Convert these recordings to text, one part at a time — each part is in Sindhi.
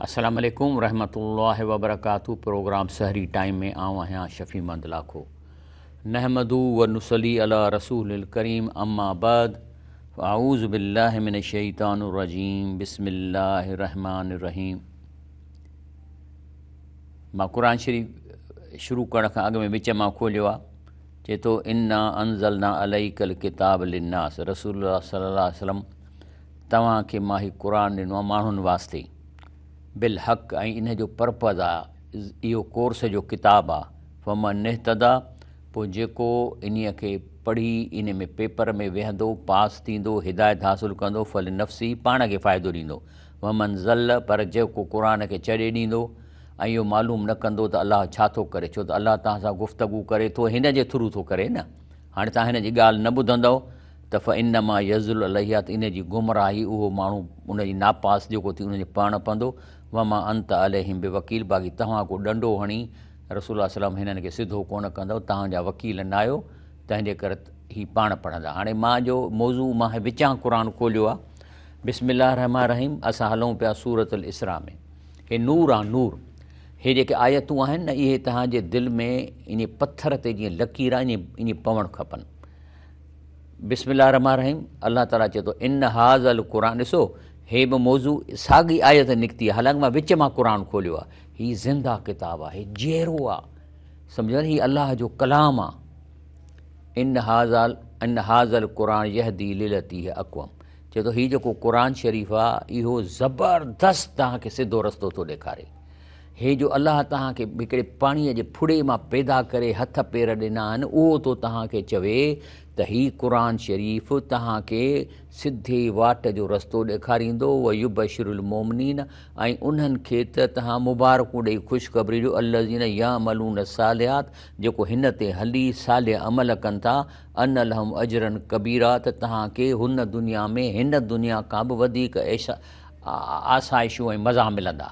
السلام عليڪم ورحمة الله وبرڪاته پروگرام سحري ٽائيم ۾ آئون آهيان شفيع محمد لاکو نحمده و نصلي علي رسول الڪريم اما بعد فاعوذ بالله من الشيطان الرجيم بسم الله الرحمن الرحيم مان قرآن شريف شروع ڪرڻ کان اڳ ۾ وچ مان کوليو آ چئي ٿو انا انزلنا عليک الڪتاب للناس رسول الله صلي الله عليه وسلم توهان کي مان هي قرآن ڏنو آهي ماڻهن واسطي بالحق ۽ ان جو پرپز آ اهو ڪورس جو ڪتاب آ فمن اهتديٰ پوء جيڪو انهي کي پڙهي ان ۾ پيپر ۾ ويهندو پاس ٿيندو هدايت حاصل ڪندو فلنفسه پاڻ کي فائدو ڏيندو ومن ضل پر جيڪو قرآن کي ڇڏي ڏيندو ۽ اهو معلوم نه ڪندو ته الله ڇا ٿو ڪري ڇو ته الله توهان سان گفتگو ڪري ٿو هن جي ٿرو ٿو ڪري نه هاڻي توهان هن جي ڳالهه نه ٻڌندؤ ته فانما يضل عليها ته ان جي گمراهي اهو ماڻهو ان جي ناپاس جيڪو ٿي ان جي پاڻ پوندو وما انت عليهم بوڪيل باقي توهان ڪو ڏنڊو هڻي رسول الله صلي الله عليه وسلم هنن کي سڌو ڪونه ڪندؤ توهان جا وڪيل نه آهيو تنهن جي ڪري هي پاڻ پڙهندا هاڻي مان جو موضوع مان وچان قرآن کوليو آ بسم الله الرحمٰن الرحيم اسان هلون پيا سورة الاسراء ۾ هي نور آ نور هي جيڪي آيتون آهن نه اهي توهان جي دل ۾ ائين پٿر تي جيئن لڪير آ ائين پوڻ کپن بسم الله الرحمٰن الرحيم الله تعاليٰ چئي ٿو ان هذا القرآن ڏسو هي به موضوع ساڳي آيت نڪتي آهي حالانڪه مان وچ مان قرآن کوليو آهي هي زنده ڪتاب آهي جيئرو آهي سمجھو هي الله جو ڪلام آهي ان هذا ان هذا القرآن يهدي للتي هي اقوم چئي ٿو هي جيڪو قرآن شريف آهي اهو زبردست توهان کي سڌو رستو ٿو ڏيکاري هي جو الله توهان کي هڪڙي پاڻيء جي ڦڙي مان پيدا ڪري هٿ پير ڏنا آهن، اهو ٿو توهان کي چوي ته هي قرآن شريف توهان کي سڌي واٽ جو رستو ڏيکاريندو، ويبشر المومنين ۽ انهن کي ته توهان مبارڪون ڏئي خوشخبري ڏيو، الذين يعملون الصالحات جيڪو هن تي هلي صالح عمل ڪن ٿا، ان لهم اجرا ڪبيرا ته توهان کي هن دنيا ۾ هن دنيا کان به وڌيڪ آسائشون ۽ مزا ملندا.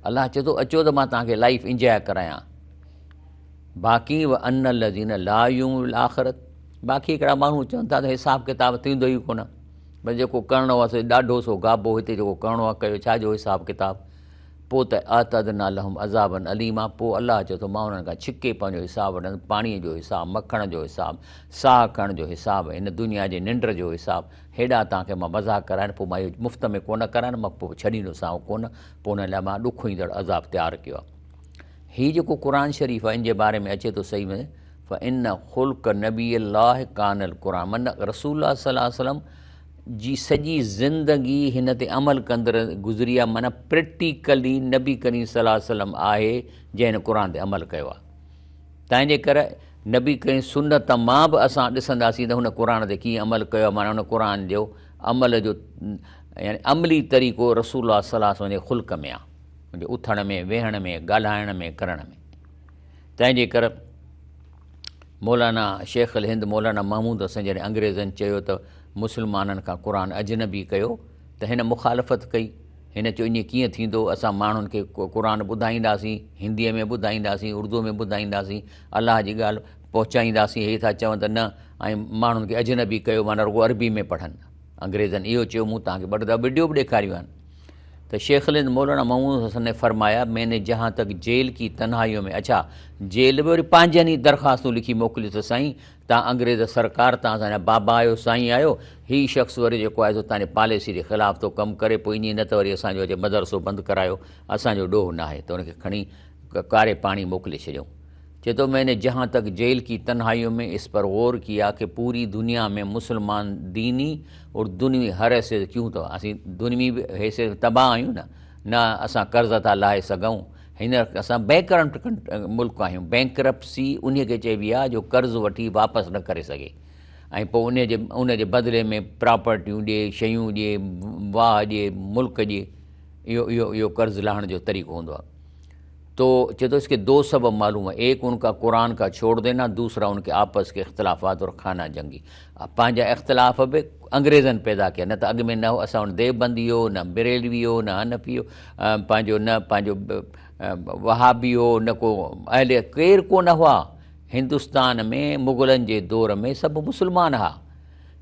الله چئي ٿو اچو ته مان توهان کي لائيف انجواء ڪرايان باقي و ان الذين لا يؤمنون بالآخرت باقي هڪڙا ماڻهو چون ٿا ته حساب ڪتاب ٿيندو ئي ڪونه بس جيڪو ڪرڻو آهي سو ڏاڍو سو گابو هتي جيڪو ڪرڻو آهي ڪيو ڇا جو حساب ڪتاب پوء ته اعتدنا لهم عذابا اليما پوء الله چئي ٿو مان انهن کان ڇڪي پنهنجو حساب وٺندس پاڻيء جو حساب مکڻ جو حساب ساهه کڻڻ جو حساب هن دنيا جي ننڊ جو حساب هيڏا توهان کي مان مزا ڪرايان پوء مان اهو مفت ۾ ڪونه ڪرايان مان پوء ڇڏيندوسانو ڪونه پوء انهن لاء مان ڏکوئيندڙ عذاب تيار ڪيو آهي. هي جيڪو قرآن شريف آهي ان جي باري ۾ اچي ٿو صحيح ۾ فإن خلق نبي الله ڪان القرآن معنيٰ رسول الله صلي الله عليه وسلم جي سڄي زندگي هن تي عمل ڪندڙ گذري آهي معنيٰ پريڪٽيڪلي نبي ڪريم صلي الله عليه وسلم آهي جنهن هن قرآن تي عمل ڪيو آهي تنهن جي ڪري نبي ڪريم سنت مان به اسان ڏسنداسين ته هن قرآن تي ڪيئن عمل ڪيو آهي معنيٰ هن قرآن جو عمل جو يعني عملي طريقو رسول الله صلي الله عليه وسلم جي خلق ۾ آهي ان جي اٿڻ ۾ ويهڻ ۾ ڳالهائڻ ۾ ڪرڻ ۾ تنهن جي ڪري مولانا شيخ الهند مولانا محمود حسن جڏهن انگريزن چيو ته مسلمانن کان قرآن اجنبي ڪيو ته هن مخالفت ڪئي هن چيو ائين ڪيئن ٿيندو اسان ماڻهن کي قرآن ٻڌائينداسين هنديء ۾ ٻڌائينداسين اردوء ۾ ٻڌائينداسين الله جي ڳالهه پهچائينداسين هي ٿا چون ته نه ۽ ماڻهن کي اجنبي ڪيو معنيٰ رڳو عربي ۾ پڙهن انگريزن اهو چيو مون توهان کي ٻه دفعا وڊيو به ڏيکاريون آهن ته شيخ الهند مولانا محمود حسن نے فرمايا مين ني جهان تڪ جيل ڪي تنهائيون ۾ اڇا جيل به وري پنهنجن ئي درخواستون لکي موڪليون ته سائين تان انگريز سرڪار تان اسان جا بابا آهيو سائين آهيو هي شخص وري جيڪو آهي سو تان جي پاليسي جي خلاف ٿو ڪم ڪري پوء ائين نه ته وري اسان جو اچي مدرسو بند ڪرايو اسان جو ڏوهه ناهي ته ان کي کڻي ڪاري پاڻي موڪلي ڇڏيائون چئي ٿو مين ني جهان تڪ جيل ڪي تنهائيون ۾ اس پر غور ڪيا ڪي پوري دنيا ۾ مسلمان ديني اور دنوي هر حيثيت ڪيون ته اسين دنوي به حيثيت تباهه آهيون نه نه اسان قرض ٿا لاهي سگهون هينئر اسان بينڪرپٽ ملڪ آهيون بينڪرپسي انهي کي چئبي آهي جو قرض وٺي واپس نه ڪري سگهي ۽ پوء انهي جي ان جي بدلي ۾ پراپرٽيون ڏي شيون ڏي واهه ڏي ملڪ ڏي اهو اهو اهو قرض لاهڻ جو طريقو هوندو آهي تو چئي ٿو اس ڪي دو سبب معلوم هي ايڪ ان ڪا قرآن ڪا ڇوڙ دينا دوسرا ان ڪي آپس ڪي اختلافات اور خانه جنگي پنهنجا اختلاف به انگريزن پيدا ڪيا نه ته اڳ ۾ نه اسان وٽ ديوبندي هو نه بريلوي هو نه حنفي هو پنهنجو نه پنهنجو وهابي هو نه ڪو اهل ڪير ڪو نه هئا هندستان ۾ مغلن جي دور ۾ سڀ مسلمان هئا.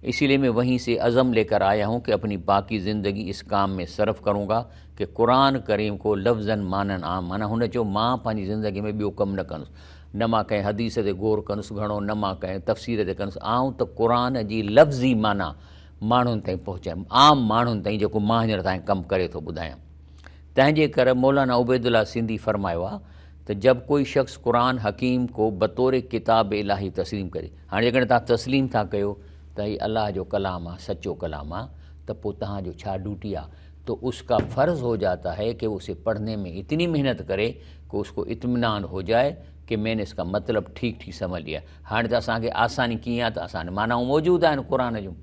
इसीलिए मैं वहीं से अज़म लेकर आया हूँ कि अपनी बाकी ज़िंदगी इस काम में सर्फ़ करूँगा कि क़ुरान करीम को लफ़्ज़न मानन आम। माना हुन चयो मां पंहिंजी ज़िंदगी में ॿियो कमु न कंदुसि, न मां कंहिं हदीस ते गौर कंदुसि घणो, न मां कंहिं तफ़सीर ते कंदुसि, आउं त क़ुरान जी लफ़्ज़ी माना माण्हुनि ताईं पहुचायां, आम माण्हुनि ताईं जेको मां हींअर ताईं कमु करे थो ॿुधायां। तंहिंजे करे मौलाना उबैदुल्ला सिंधी फ़रमायो आहे त जब कोई शख़्स क़ुरान हकीम को बतौर किताब इलाही तस्लीम करे, हाणे जेकॾहिं तव्हां तस्लीम था कयो त हीउ अलाह जो कलाम आहे, सचो कलाम आहे, त पोइ तव्हांजो छा ड्यूटी आहे? तो उसका फ़र्ज़ हो जाता है कि उसे पढ़ने में इतनी मेहनत करे कि उसको इत्मीनान हो जाए कि मैंने इसका मतलब ठीक ठीक समझ लिया। हाणे त असांखे आसानी कीअं आहे त असां मानाऊं मौजूदु आहिनि, क़ुरान जो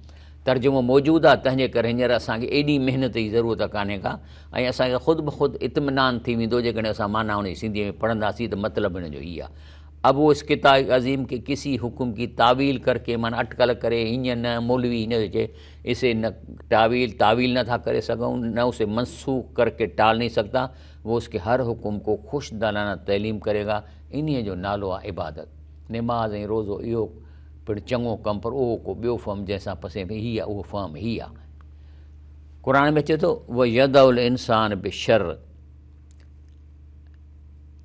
तर्जुमो मौजूदु आहे, तंहिंजे करे हींअर असांखे एॾी महिनत जी ज़रूरत कान्हे का, ऐं असांखे ख़ुदि ब ख़ुदि इत्मीनान थी वेंदो जेकॾहिं असां माना हुन सिंधीअ में पढ़ंदासीं त मतिलबु हिन जो इहो आहे। अब वो इस किताब अज़ीम के किसी हुक्म की तावील करके, माना अटकल करे हीअं न मौलवी हीअं चए, इसे न तावील तावील नथा करे सघूं, न उसे मनसूख करके टाल नहीं सकता, वो उसके हर हुक्म को खुश दलाना तइलीम करेगा। इन्हीअ जो नालो आहे इबादत। निमाज़ ऐं रोज़ो इहो पिणु चङो कमु, पर उहो को ॿियो फ़हम जंहिंसां पसे हीअ आहे, उहो फ़हम हीअ आहे। क़ुरान में अचे थो व यदउल इंसान बिशर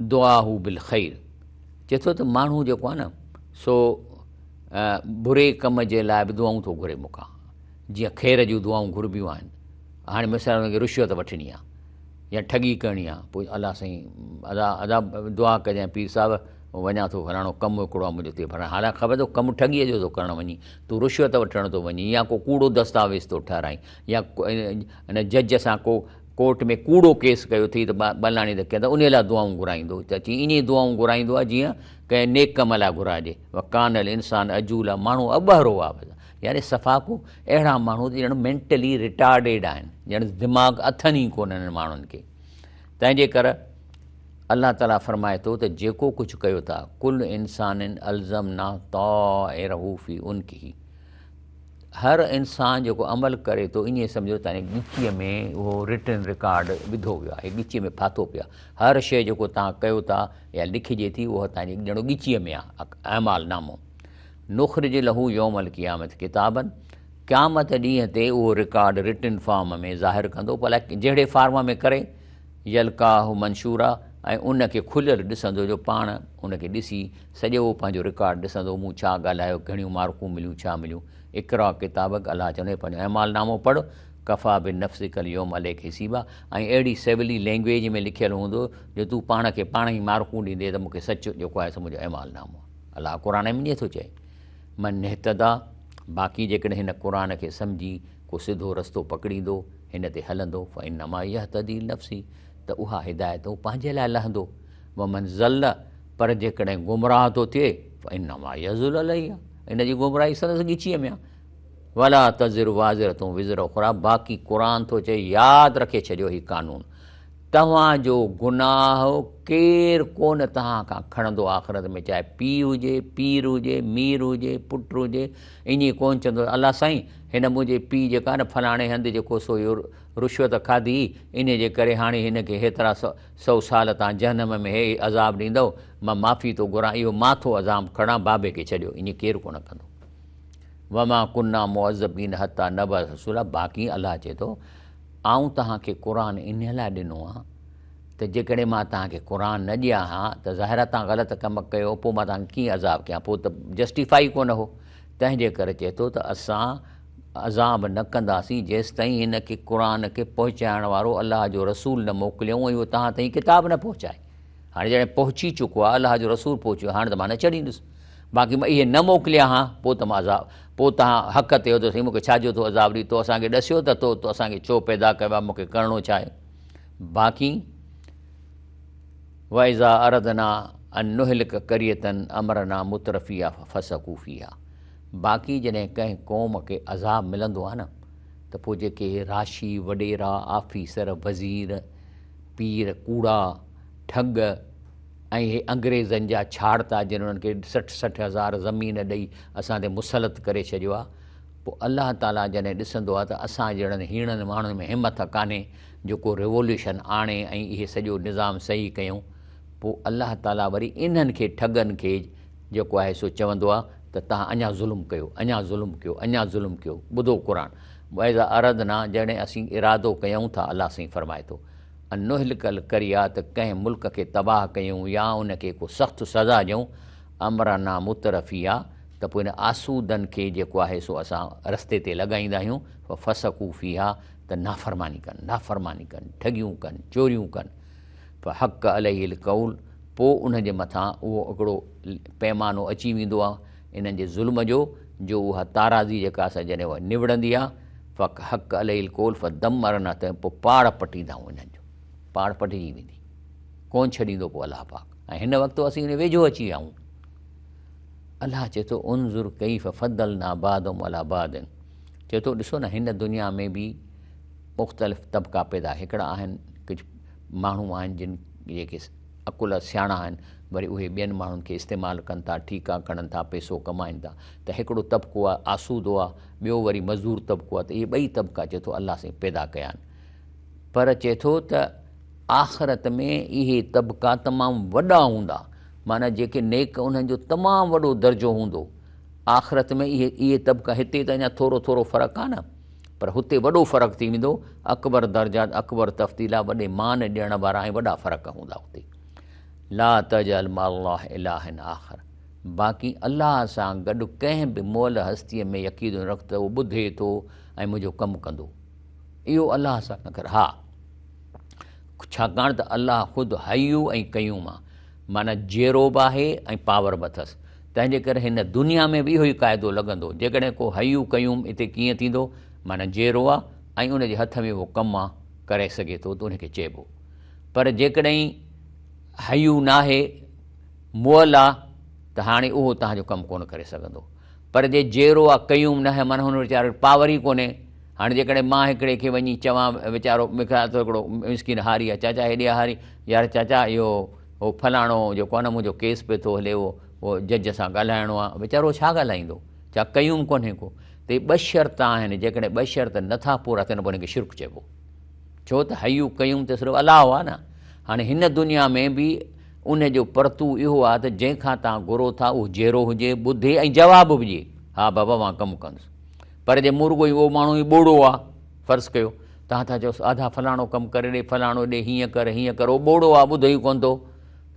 दुआहू बिल ख़ैर, चए थो त माण्हू जेको आहे न सो बुरे कम जे लाइ बि दुआऊं थो घुरे मूंखां, जीअं ख़ैर जूं दुआऊं घुरबियूं आहिनि। हाणे मिसाल हुनखे रिश्वत वठणी आहे या ठगी करणी आहे, पोइ अलाह साईं अदा अदा दुआ कजांइ पीर साहिब वञा थो फलाणो कमु हिकिड़ो आहे मुंहिंजो थिए फलाणो, हालांकि ख़बर अथव कमु ठगीअ जो थो करणु वञी, तूं रिश्वत वठणु थो वञी या को कूड़ो दस्तावेज़ थो ठाराई या हिन जज सां को कोर्ट में कूड़ो केस कयो अथई त बलाणी त कंदा, उन लाइ दुआऊं घुराईंदो। त अची ईअं दुआऊं घुराईंदो आहे जीअं कंहिं नेक कम लाइ घुराइजे। वकानल इंसान अजूला, माण्हू अबहरो आहे, यानी सफ़ा को अहिड़ा माण्हू ॼण मेंटली रिटार्डेड आहिनि, ॼण दिमाग़ अथनि ई कोन हिननि माण्हुनि खे। तंहिंजे करे अलाह ताला फ़रमाए थो त जेको कुझु कयो था, कुल इंसानिन अल्ज़मना ताइरहू फ़ी उनकिही, हर इंसान जेको अमल करे थो ईअं सम्झो तव्हांजे ॻिचीअ में उहो रिटन रिकॉर्ड विधो वियो आहे, ॻिचीअ में फाथो पियो आहे। हर शइ जेको तव्हां कयो था या लिखिजे थी उहो तव्हांजे ॼणो ॻिचीअ में आहे अमाल नामो। नुख़रिज लहू यौमल क़ियामत किताबन, क़यामत ॾींहं ते उहो रिकॉर्ड रिटन फॉर्म में ज़ाहिर कंदो, भला जहिड़े फॉर्म में करे, यलकाहु मंशूरा, ऐं उनखे खुलियल ॾिसंदो जो पाण उनखे ॾिसी सॼो पंहिंजो रिकॉर्ड ॾिसंदो, मूं छा ॻाल्हायो, घणियूं मार्कूं मिलियूं, छा मिलियूं। इकरा किताबक, अलाह चवंदो पंहिंजो अमाल नामो पढ़, कफ़ा बिनफ़्सिकल यौम अलैक हसीबा, ऐं अहिड़ी सवली लैंग्वेज में लिखियल हूंदो जो तूं पाण खे पाण ई मार्कूं ॾींदे त मूंखे सचु जेको आहे सो मुंहिंजो अमाल नामो। अलाह क़ुरान में ईअं थो चए, मन इह्तदा, बाक़ी जेकॾहिं हिन क़ुरान खे सम्झी को सिधो रस्तो पकड़ींदो, हिन ते हलंदो, फ़इन्नमा यह्तदी नफ़्सी, त उहा हिदायत हू पंहिंजे लाइ लहंदो। वमन ज़ल, पर जेकॾहिं गुमराह थो थिए, फ़इन्नमा यज़ुल अलैहा, हिन जी गुमराही संदसि ॻिचीअ में आहे। वला तज़िर वाज़िरतुन विज़र उख़रा, बाक़ी क़ुरान थो चए यादि रखे छॾियो हीउ कानून, तव्हांजो गुनाह केरु कोन तव्हां खां खणंदो आख़िरत में, चाहे पीउ हुजे, पीर हुजे, मीर हुजे, पुटु हुजे, ईअं कोन चवंदो अलाह साईं हिन मुंहिंजे पीउ जेका न फलाणे हंधि जेको सो इहो रिश्वत खाधी, इन जे करे हाणे हिन खे हेतिरा 100 साल तव्हां जहनम में हे अज़ाब ॾींदव, मां माफ़ी थो घुरां, इहो मां थो अज़ाब खणां, बाबे खे छॾियो, ईअं केरु कोन कंदो। वमा कुन्ना मुअज़्ज़बीन हत्ता नबअस रसूला, बाक़ी अलाह चए थो आउं तव्हांखे क़ुरान इन लाइ ॾिनो आहे त जेकॾहिं मां तव्हांखे क़ुरान न ॾियां हा त ज़ाहिर आहे तव्हां ग़लति कमु कयो, पोइ मां तव्हांखे कीअं अज़ाब कयां, पोइ त जस्टिफाई कोन हो। तंहिंजे करे चए थो त असां अज़ाब न कंदासीं जेसि ताईं हिन खे क़ुरान खे पहुचाइण वारो अलाह जो रसूल न मोकिलियऊं ऐं उहो तव्हां ताईं किताब न पहुचाए। हाणे जॾहिं पहुची चुको आहे, अलाह जो रसूल पहुची वियो, हाणे त मां न छॾींदुसि, बाक़ी मां इहे न मोकिलियां हा पोइ त मां अज़ाब, पोइ तव्हां हक़ ते हो त साईं मूंखे छाजो थो अज़ाब ॾी, तो असांखे ॾसियो त तो असांखे छो पैदा कयो आहे, मूंखे करिणो छा आहे। बाक़ी वइज़ा अरदना अन नुहलिक क़रियतन अमरना मुतरफ़िया फ़सक़ू फ़ीहा, बाक़ी जॾहिं कंहिं क़ौम खे अज़ाब मिलंदो आहे न त पोइ जेके राशी, वॾेरा, आफीसर, वज़ीर, पीर, कूड़ा, ठग ऐं इहे अंग्रेज़नि जा छाड़ता जिन उन्हनि खे 60-60 हज़ार ज़मीन ॾेई असां ते मुसलत करे छॾियो आहे, पोइ अलाह ताला जॾहिं ॾिसंदो आहे त असां जहिड़नि हीणनि माण्हुनि में हिमत कान्हे जेको रिवोल्यूशन आणे ऐं इहे सॼो निज़ाम सही कयूं, पोइ अलाह ताला वरी इन्हनि खे ठगनि खे जेको आहे सो चवंदो आहे ته توهان اڃا ظلم ڪيو، اڃا ظلم ڪيو، اڃا ظلم ڪيو. ٻڌو قرآن، واذا اردنا جڏهن اسين ارادو ڪيون ٿا، الله سائين فرمائي ٿو، ان نهلڪ القريه ته ڪنهن ملڪ کي تباهه ڪيون يا ان کي ڪو سخت سزا ڏيون، امرنا مترفيها ته پوء ان آسودن کي جيڪو آهي سو اسان رستي تي لڳائيندا آهيون، ففسقوا فيها ته نافرماني ڪن، نافرماني ڪن، ٺڳيون ڪن، چوريون ڪن. فحق عليه القول پوء انهن جي مٿان اهو هڪڙو پيمانو اچي ويندو آهي انهن جي ظلم جو، جو اها تارازي جيڪا سا جڏهن اها نوڙندي آهي، فحق عليه القول فدمرنا ته پوء پاڙ پٽيندا آهيون انهن جو، پاڙ پٽجي ويندي، ڪونه ڇڏيندو پوء الله پاڪ. ۽ هن وقت اسين ان ويجهو اچي ويا آهيون. الله چئي ٿو انظر ڪيف فضلنا بعضهم علي بعض، چئي ٿو ڏسو نه هن دنيا ۾ به مختلف طبقا پيدا، هڪڙا آهن ڪجهه ماڻهو آهن جن جيڪي عقل سياڻا آهن، وري اهي ٻين ماڻهن کي استعمال ڪن ٿا، ٺيڪا کڻن ٿا، پئسو ڪمائن ٿا ته هڪڙو طبقو آهي آسودو آهي، ٻيو وري مزدور طبقو آهي ته اهي ٻئي طبقا چئي ٿو الله سائين پيدا ڪيا آهن. پر چئي ٿو ته آخرت ۾ اهي طبقا تمام وڏا هوندا، معنيٰ جيڪي نيڪ انهن جو تمام وڏو درجو هوندو آخرت ۾ اهي اهي طبقا، هتي ته اڃا ٿورو ٿورو فرق آهي نه، پر هتي وڏو فرق ٿي ويندو، اڪبر درجات اڪبر تفضيلا، وڏي مان ڏيڻ وارا ۽ وڏا فرق هوندا هتي. لا تجعل مع الله الها آخر، باقي الله سان گڏ ڪنهن به مئل هستيء ۾ يقين رک ته اهو ٻڌي ٿو ۽ منهنجو ڪم ڪندو، اهو الله سان نه ڪر. ها، ڇاڪاڻ ته الله خود حي ۽ قيوم آ، معنيٰ جيئرو به آهي ۽ پاور به اٿس، تنهن جي ڪري هن دنيا ۾ به اهو ئي قاعدو لڳندو، جيڪڏهن ڪو حي قيوم اتي ڪيئن ٿيندو، معنيٰ جيئرو آ ۽ ان جي هٿ ۾ اهو ڪم آ، ڪري سگهي ٿو ته ان کي چئبو. پر جيڪڏهن حي ناهي، مئل آ ته هاڻي اهو توهان جو ڪم ڪونه ڪري سگهندو. پر جي جيئرو آ، قيوم ناهي، معنيٰ هن ويچاري وٽ پاور ئي ڪونهي. هاڻي جيڪڏهن مان هڪڙي کي وڃي چوان، ويچارو مثال طور هڪڙو مسڪين هاري آ، چاچا هيڏي آ هاري، يار چاچا اهو هو فلاڻو جيڪو آ نه منهنجو ڪيس پيو ٿو هلي، اهو جج سان ڳالهائڻو آ، ويچارو ڇا ڳالهائيندو؟ ڇا قيوم ڪونهي ڪو؟ ته هي ٻه شرط آهن، جيڪڏهن ٻه شرط نٿا پورا ٿين پوء هن کي شرڪ چئبو. ڇو ته حي قيوم ته صرف الله آ نه. هاڻي هن دنيا ۾ به ان جو پرتو اهو آ ته جنهن کان توهان گهرو ٿا اهو جيئرو هجي، ٻڌي ۽ جواب به ڏئي، ها بابا مان ڪم ڪندس. پر جي مورڳو ئي اهو ماڻهو ئي ٻوڙو آ، فرض ڪيو توهان ٿا چئوس ادا فلاڻو ڪم ڪري ڏي، فلاڻو ڏي، هيئن ڪر، هيئن ڪر، اهو ٻوڙو آ، ٻڌي ئي ڪونه ٿو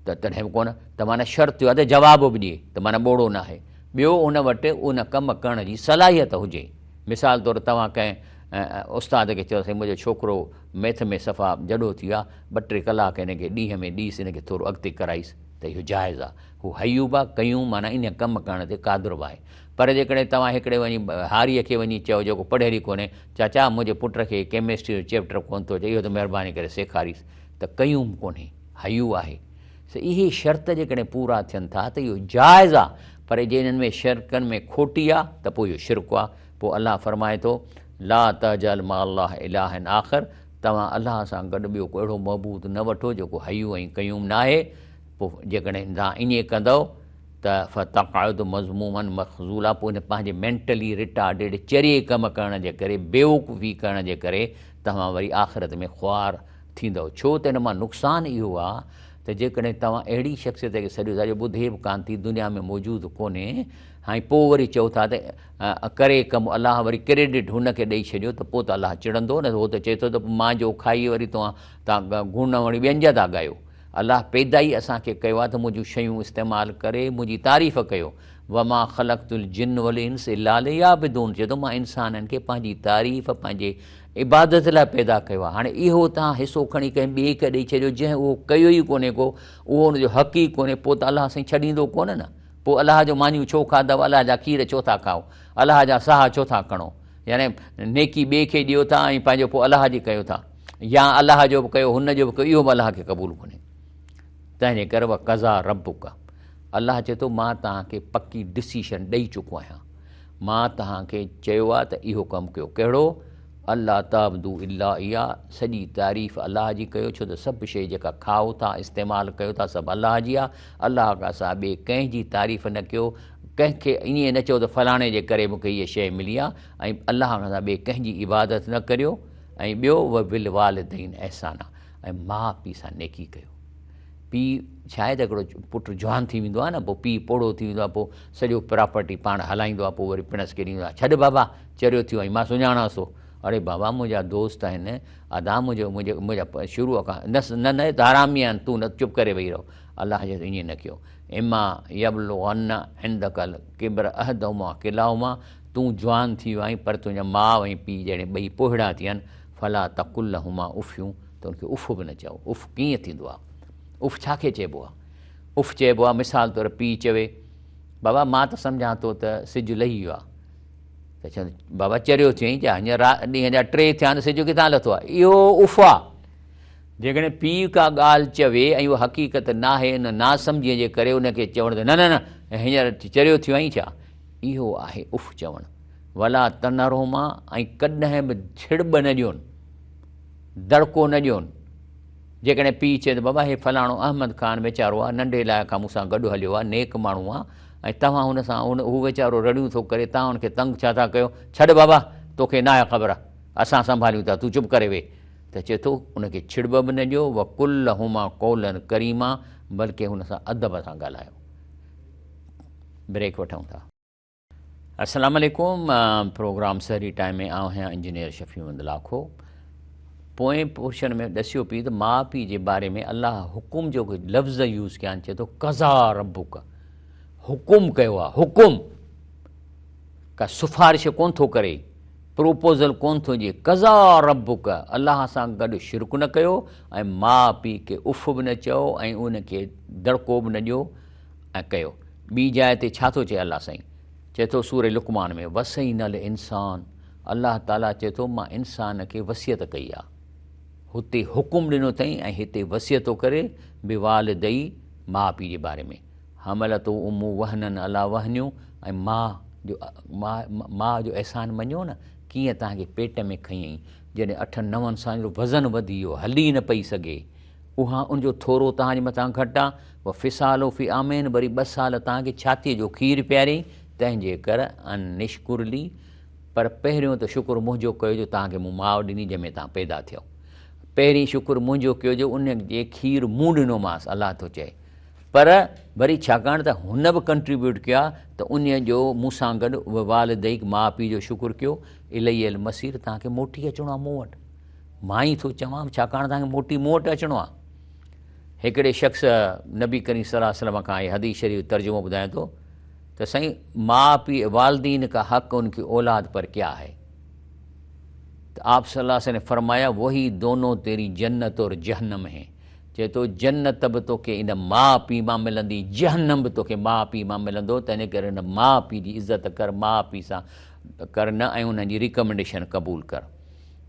ته تڏهن به ڪونه، ته معنيٰ شرط اهو آ ته جواب به ڏئي ته معنيٰ ٻوڙو ناهي. ٻيو ان وٽ ان ڪم ڪرڻ جي صلاحيت هجي. مثال طور توهان ڪنهن استاد کي چئو سائين منهنجو ڇوڪرو ميٿ ۾ صفا جڏو ٿي ويو آ، ٻه ٽي ڪلاڪ هن کي ڏينهن ۾ ڏيس، هن کي ٿورو اڳتي ڪرائيس ته اهو جائز آ. هو حي به آ، قيوم معنيٰ ان ڪم ڪرڻ تي قادر به آهي. پر جيڪڏهن توهان هڪڙي وڃي هاريء کي وڃي چئو جيڪو پڙهيل ئي ڪونهي، چاچا منهنجي پٽ کي ڪيمسٽري جو چيپٽر ڪونه ٿو اچي اهو ته مهرباني ڪري سيکاريس ته قيوم ڪونهي، حي آهي. سو اهي شرط جيڪڏهن پورا ٿين ٿا ته اهو جائز آ، پر جي انهن ۾ شرڪن ۾ کوٽي آ ته پوء اهو شرڪ آ. پوء الله فرمائي ٿو، لا تجعل مع الله الها آخر، توهان الله سان گڏ ٻيو ڪو اهڙو معبود نه وٺو جيڪو حي ۽ قيوم ناهي، پوء جيڪڏهن توهان ائين ڪندؤ ته فتقعد مذموما مخذولا، پوء ان پنهنجي مينٽلي ريٽارڊيڊ چريي ڪم ڪرڻ جي ڪري، بيوقوفي ڪرڻ جي ڪري توهان وري آخرت ۾ خوار ٿيندؤ، ڇو ته ان مان نقصان اهو آ ته جيڪڏهن توهان اهڙي شخصيت کي سڏيو ٿا جو ٻڌي به ڪانه ٿي، دنيا ۾ موجود ڪونهي، ۽ پوء وري چئو ٿا ته ڪري ڪم الله وري ڪريڊٽ هن کي ڏئي ڇڏيو ته پوء ته الله چڙندو نه، هو ته چئي ٿو ته مان جو کائي وري توهان تان گڻ وري ٻين جا ٿا ڳايو. الله پيدا ئي اسان کي ڪيو آهي ته منهنجون شيون استعمال ڪري منهنجي تعريف ڪيو. وما خلقت الجن والانس الا ليعبدون چئي ٿو مان انسانن کي پنهنجي تعريف پنهنجي عبادت لاء پيدا ڪيو آهي. هاڻي اهو توهان حصو کڻي ڪنهن ٻئي کي ڏئي ڇڏيو جنهن اهو ڪيو ئي ڪونهي ڪو، اهو ان جو حق ئي ڪونهي، پوء ته الله سائين ڇڏيندو ڪونه نه. پوء الله جو مانيون ڇو کاڌو، الله جا کير ڇو ٿا کائو، الله جا ساهه ڇو ٿا کڻو، يعني نيڪي ٻئي کي ڏيو ٿا ۽ پنهنجو پوء الله جي ڪيو ٿا، يا الله جو به ڪيو هن جو به ڪيو، اهو به الله کي قبول ڪونهي. تنهن جي ڪري وقضيٰ ربک، الله چئي ٿو مان توهان کي پڪي ڊسيشن ڏئي چڪو آهيان، مان توهان کي چيو آهي ته اهو ڪم ڪيو، ڪهڙو؟ الا تعبدوا الا اياه، سڄي تعريف الله جي ڪيو، ڇو ته سڀ شيء جيڪا کائو ٿا، استعمال ڪيو ٿا، سڀ الله جي آهي، الله کان سواء ٻئي ڪنهن جي تعريف نه ڪيو، ڪنهن کي ائين نه چئو ته فلاڻي جي ڪري مون کي هيء شيء ملي آهي ۽ الله کان سواء ٻئي ڪنهن جي عبادت نه ڪريو ۽ ٻيو وبالوالدين احسانا ۽ ماء پيء سان نيڪي ڪيو. پيء ڇا آهي ته هڪڙو پٽ جوان ٿي ويندو آهي نه پوء پيء پوڙهو ٿي ويندو آهي پوء سڄو پراپرٽي پاڻ هلائيندو آهي پوء وري پڻس کي ڏيندو آهي ڇڏ بابا چريو ٿيو آهين مان سڃاڻانس ٿو اڙي بابا منهنجا دوست آهن ادا منهنجو منهنجو منهنجا شروع کان نه نه نه ته حرامي آهن تون نه چپ ڪري ويهي رهو الله چئي ٿو ائين نه ڪيو اما يبلغن عندک الڪبر احدهما ڪلاهما تون جوان ٿي ويو آهين پر تنهنجا ماء ۽ پيء جڏهن ٻئي پوهڙا ٿي ويا آهن فلا تقل لهما افيون ته ان کي اف به نه چئو. اف ڪيئن ٿيندو آهي؟ اف ڇا کي چئبو آهي؟ اف چئبو آهي مثال طور پيء چوي بابا مان ته سمجهان ٿو ته سج لهي ويو آهي ته چوندو بابا چريو ٿيو آهين ڇا هينئر ڏينهن جا ٽي ٿيا آهن سج ڪٿان لٿو آهي اهو اف آهي جيڪڏهن پيء ڪا ڳالهه چوي ۽ اها حقيقت ناهي ان ناسمجهيء جي ڪري ان کي چوڻ ته نه نه نه هينئر چريو ٿيو آهين ڇا اهو آهي اف چوڻ ولا تنهرهما ۽ ڪڏهن به ڇڙٻ نه ڏيون دڙڪو نه ڏيون. جيڪڏهن پيء چئي ته بابا هي فلاڻو احمد خان ويچارو آ، ننڍي لاء کان مون سان گڏ هليو آ، نيڪ ماڻهو آ ۽ توهان هن سان هو ويچارو رڙيون ٿو ڪري، توهان هن کي تنگ ڇا ٿا ڪيو؟ ڇڏ بابا، توکي ناهي خبر، اسان سنڀاليون ٿا، تون چپ ڪري ويهه. ته چئي ٿو ان کي ڇڙٻ به نه ڏيو، وقل لهما قولا ڪريما بلڪه هن سان ادب سان ڳالهايو. بريڪ وٺون ٿا. السلام عليڪم پروگرام سحري ٽائيم ۾ آئون آهيان انجنيئر شفيع محمد لاکو پوئين پورشن ۾ ڏسيو پي ته ماء پيء جي باري ۾ الله حڪم جو لفظ يوز ڪيا آهن چئي ٿو قضا ربک حڪم ڪيو آهي حڪم ڪا سفارش ڪون ٿو ڪري پروپوزل ڪون ٿو ڏئي قضا ربک الله سان گڏ شرڪ نه ڪيو ۽ ماء پيء کي اف به نه چئو ۽ ان کي دڙڪو به نه ڏيو ۽ ڪيو. ٻي جاء تي ڇا ٿو چئي الله سائين؟ چئي ٿو سورة لقمان ۾ وصينا الانسان الله تعاليٰ چئي ٿو مان انسان کي وصيت ڪئي آ. هتي حڪم ڏنو اٿئين ۽ هتي وصيت ٿو ڪري بوالدي ماء پيء جي باري ۾ حملته امه وهنا علي وهن ۽ ماء جو ماء جو احسان مڃيو نه ڪيئن توهان کي پيٽ ۾ کنيائين جڏهن اٺن نون سالن جو وزن وڌي ويو هلي نه پئي سگهي اها ان جو ٿورو توهان جي مٿان گهٽ آ، وفصاله في عامين وري ٻه سال توهان کي ڇاتيء جو کير پياريائين، تنهن جي ڪر ان اشڪر لي پر پهريون ته شڪر منهنجو ڪيو جو توهان کي مون ماء ڏني جنهن ۾ توهان پيدا ٿيؤ. پهرين شڪر منهنجو ڪيو جو ان جي کير مون ڏنومانس الله ٿو چئي. پر وري ڇاڪاڻ ته هن به ڪنٽريبيوٽ ڪيو آ ته ان جو مون سان گڏ ووالديڪ ماء پيء جو شڪر ڪيو، الي المصير توهان کي موٽي اچڻو آ مون وٽ. مان ئي ٿو چوان ڇاڪاڻ توهان کي موٽي مون وٽ اچڻو آهي. هڪڙي شخص نبي ڪريم صلي الله عليه وسلم کان هي حديث شريف ترجمو ٻڌائي ٿو ته سائين ماء پيء والدين کا حق ان کی اولاد پر کيا هي ته آپ صلي الله عليه وسلم نے فرمايا وهي دونو تيري جنت اور جهنم هي چئي ٿو جنت به توکي ان ماء پيء مان ملندي جهنم به توکي ماء پيء مان ملندو تنهن ڪري ان ماء پيء جي عزت ڪر ماء پيء سان ڪر نه ۽ انهن جي ريڪمينڊيشن قبول ڪر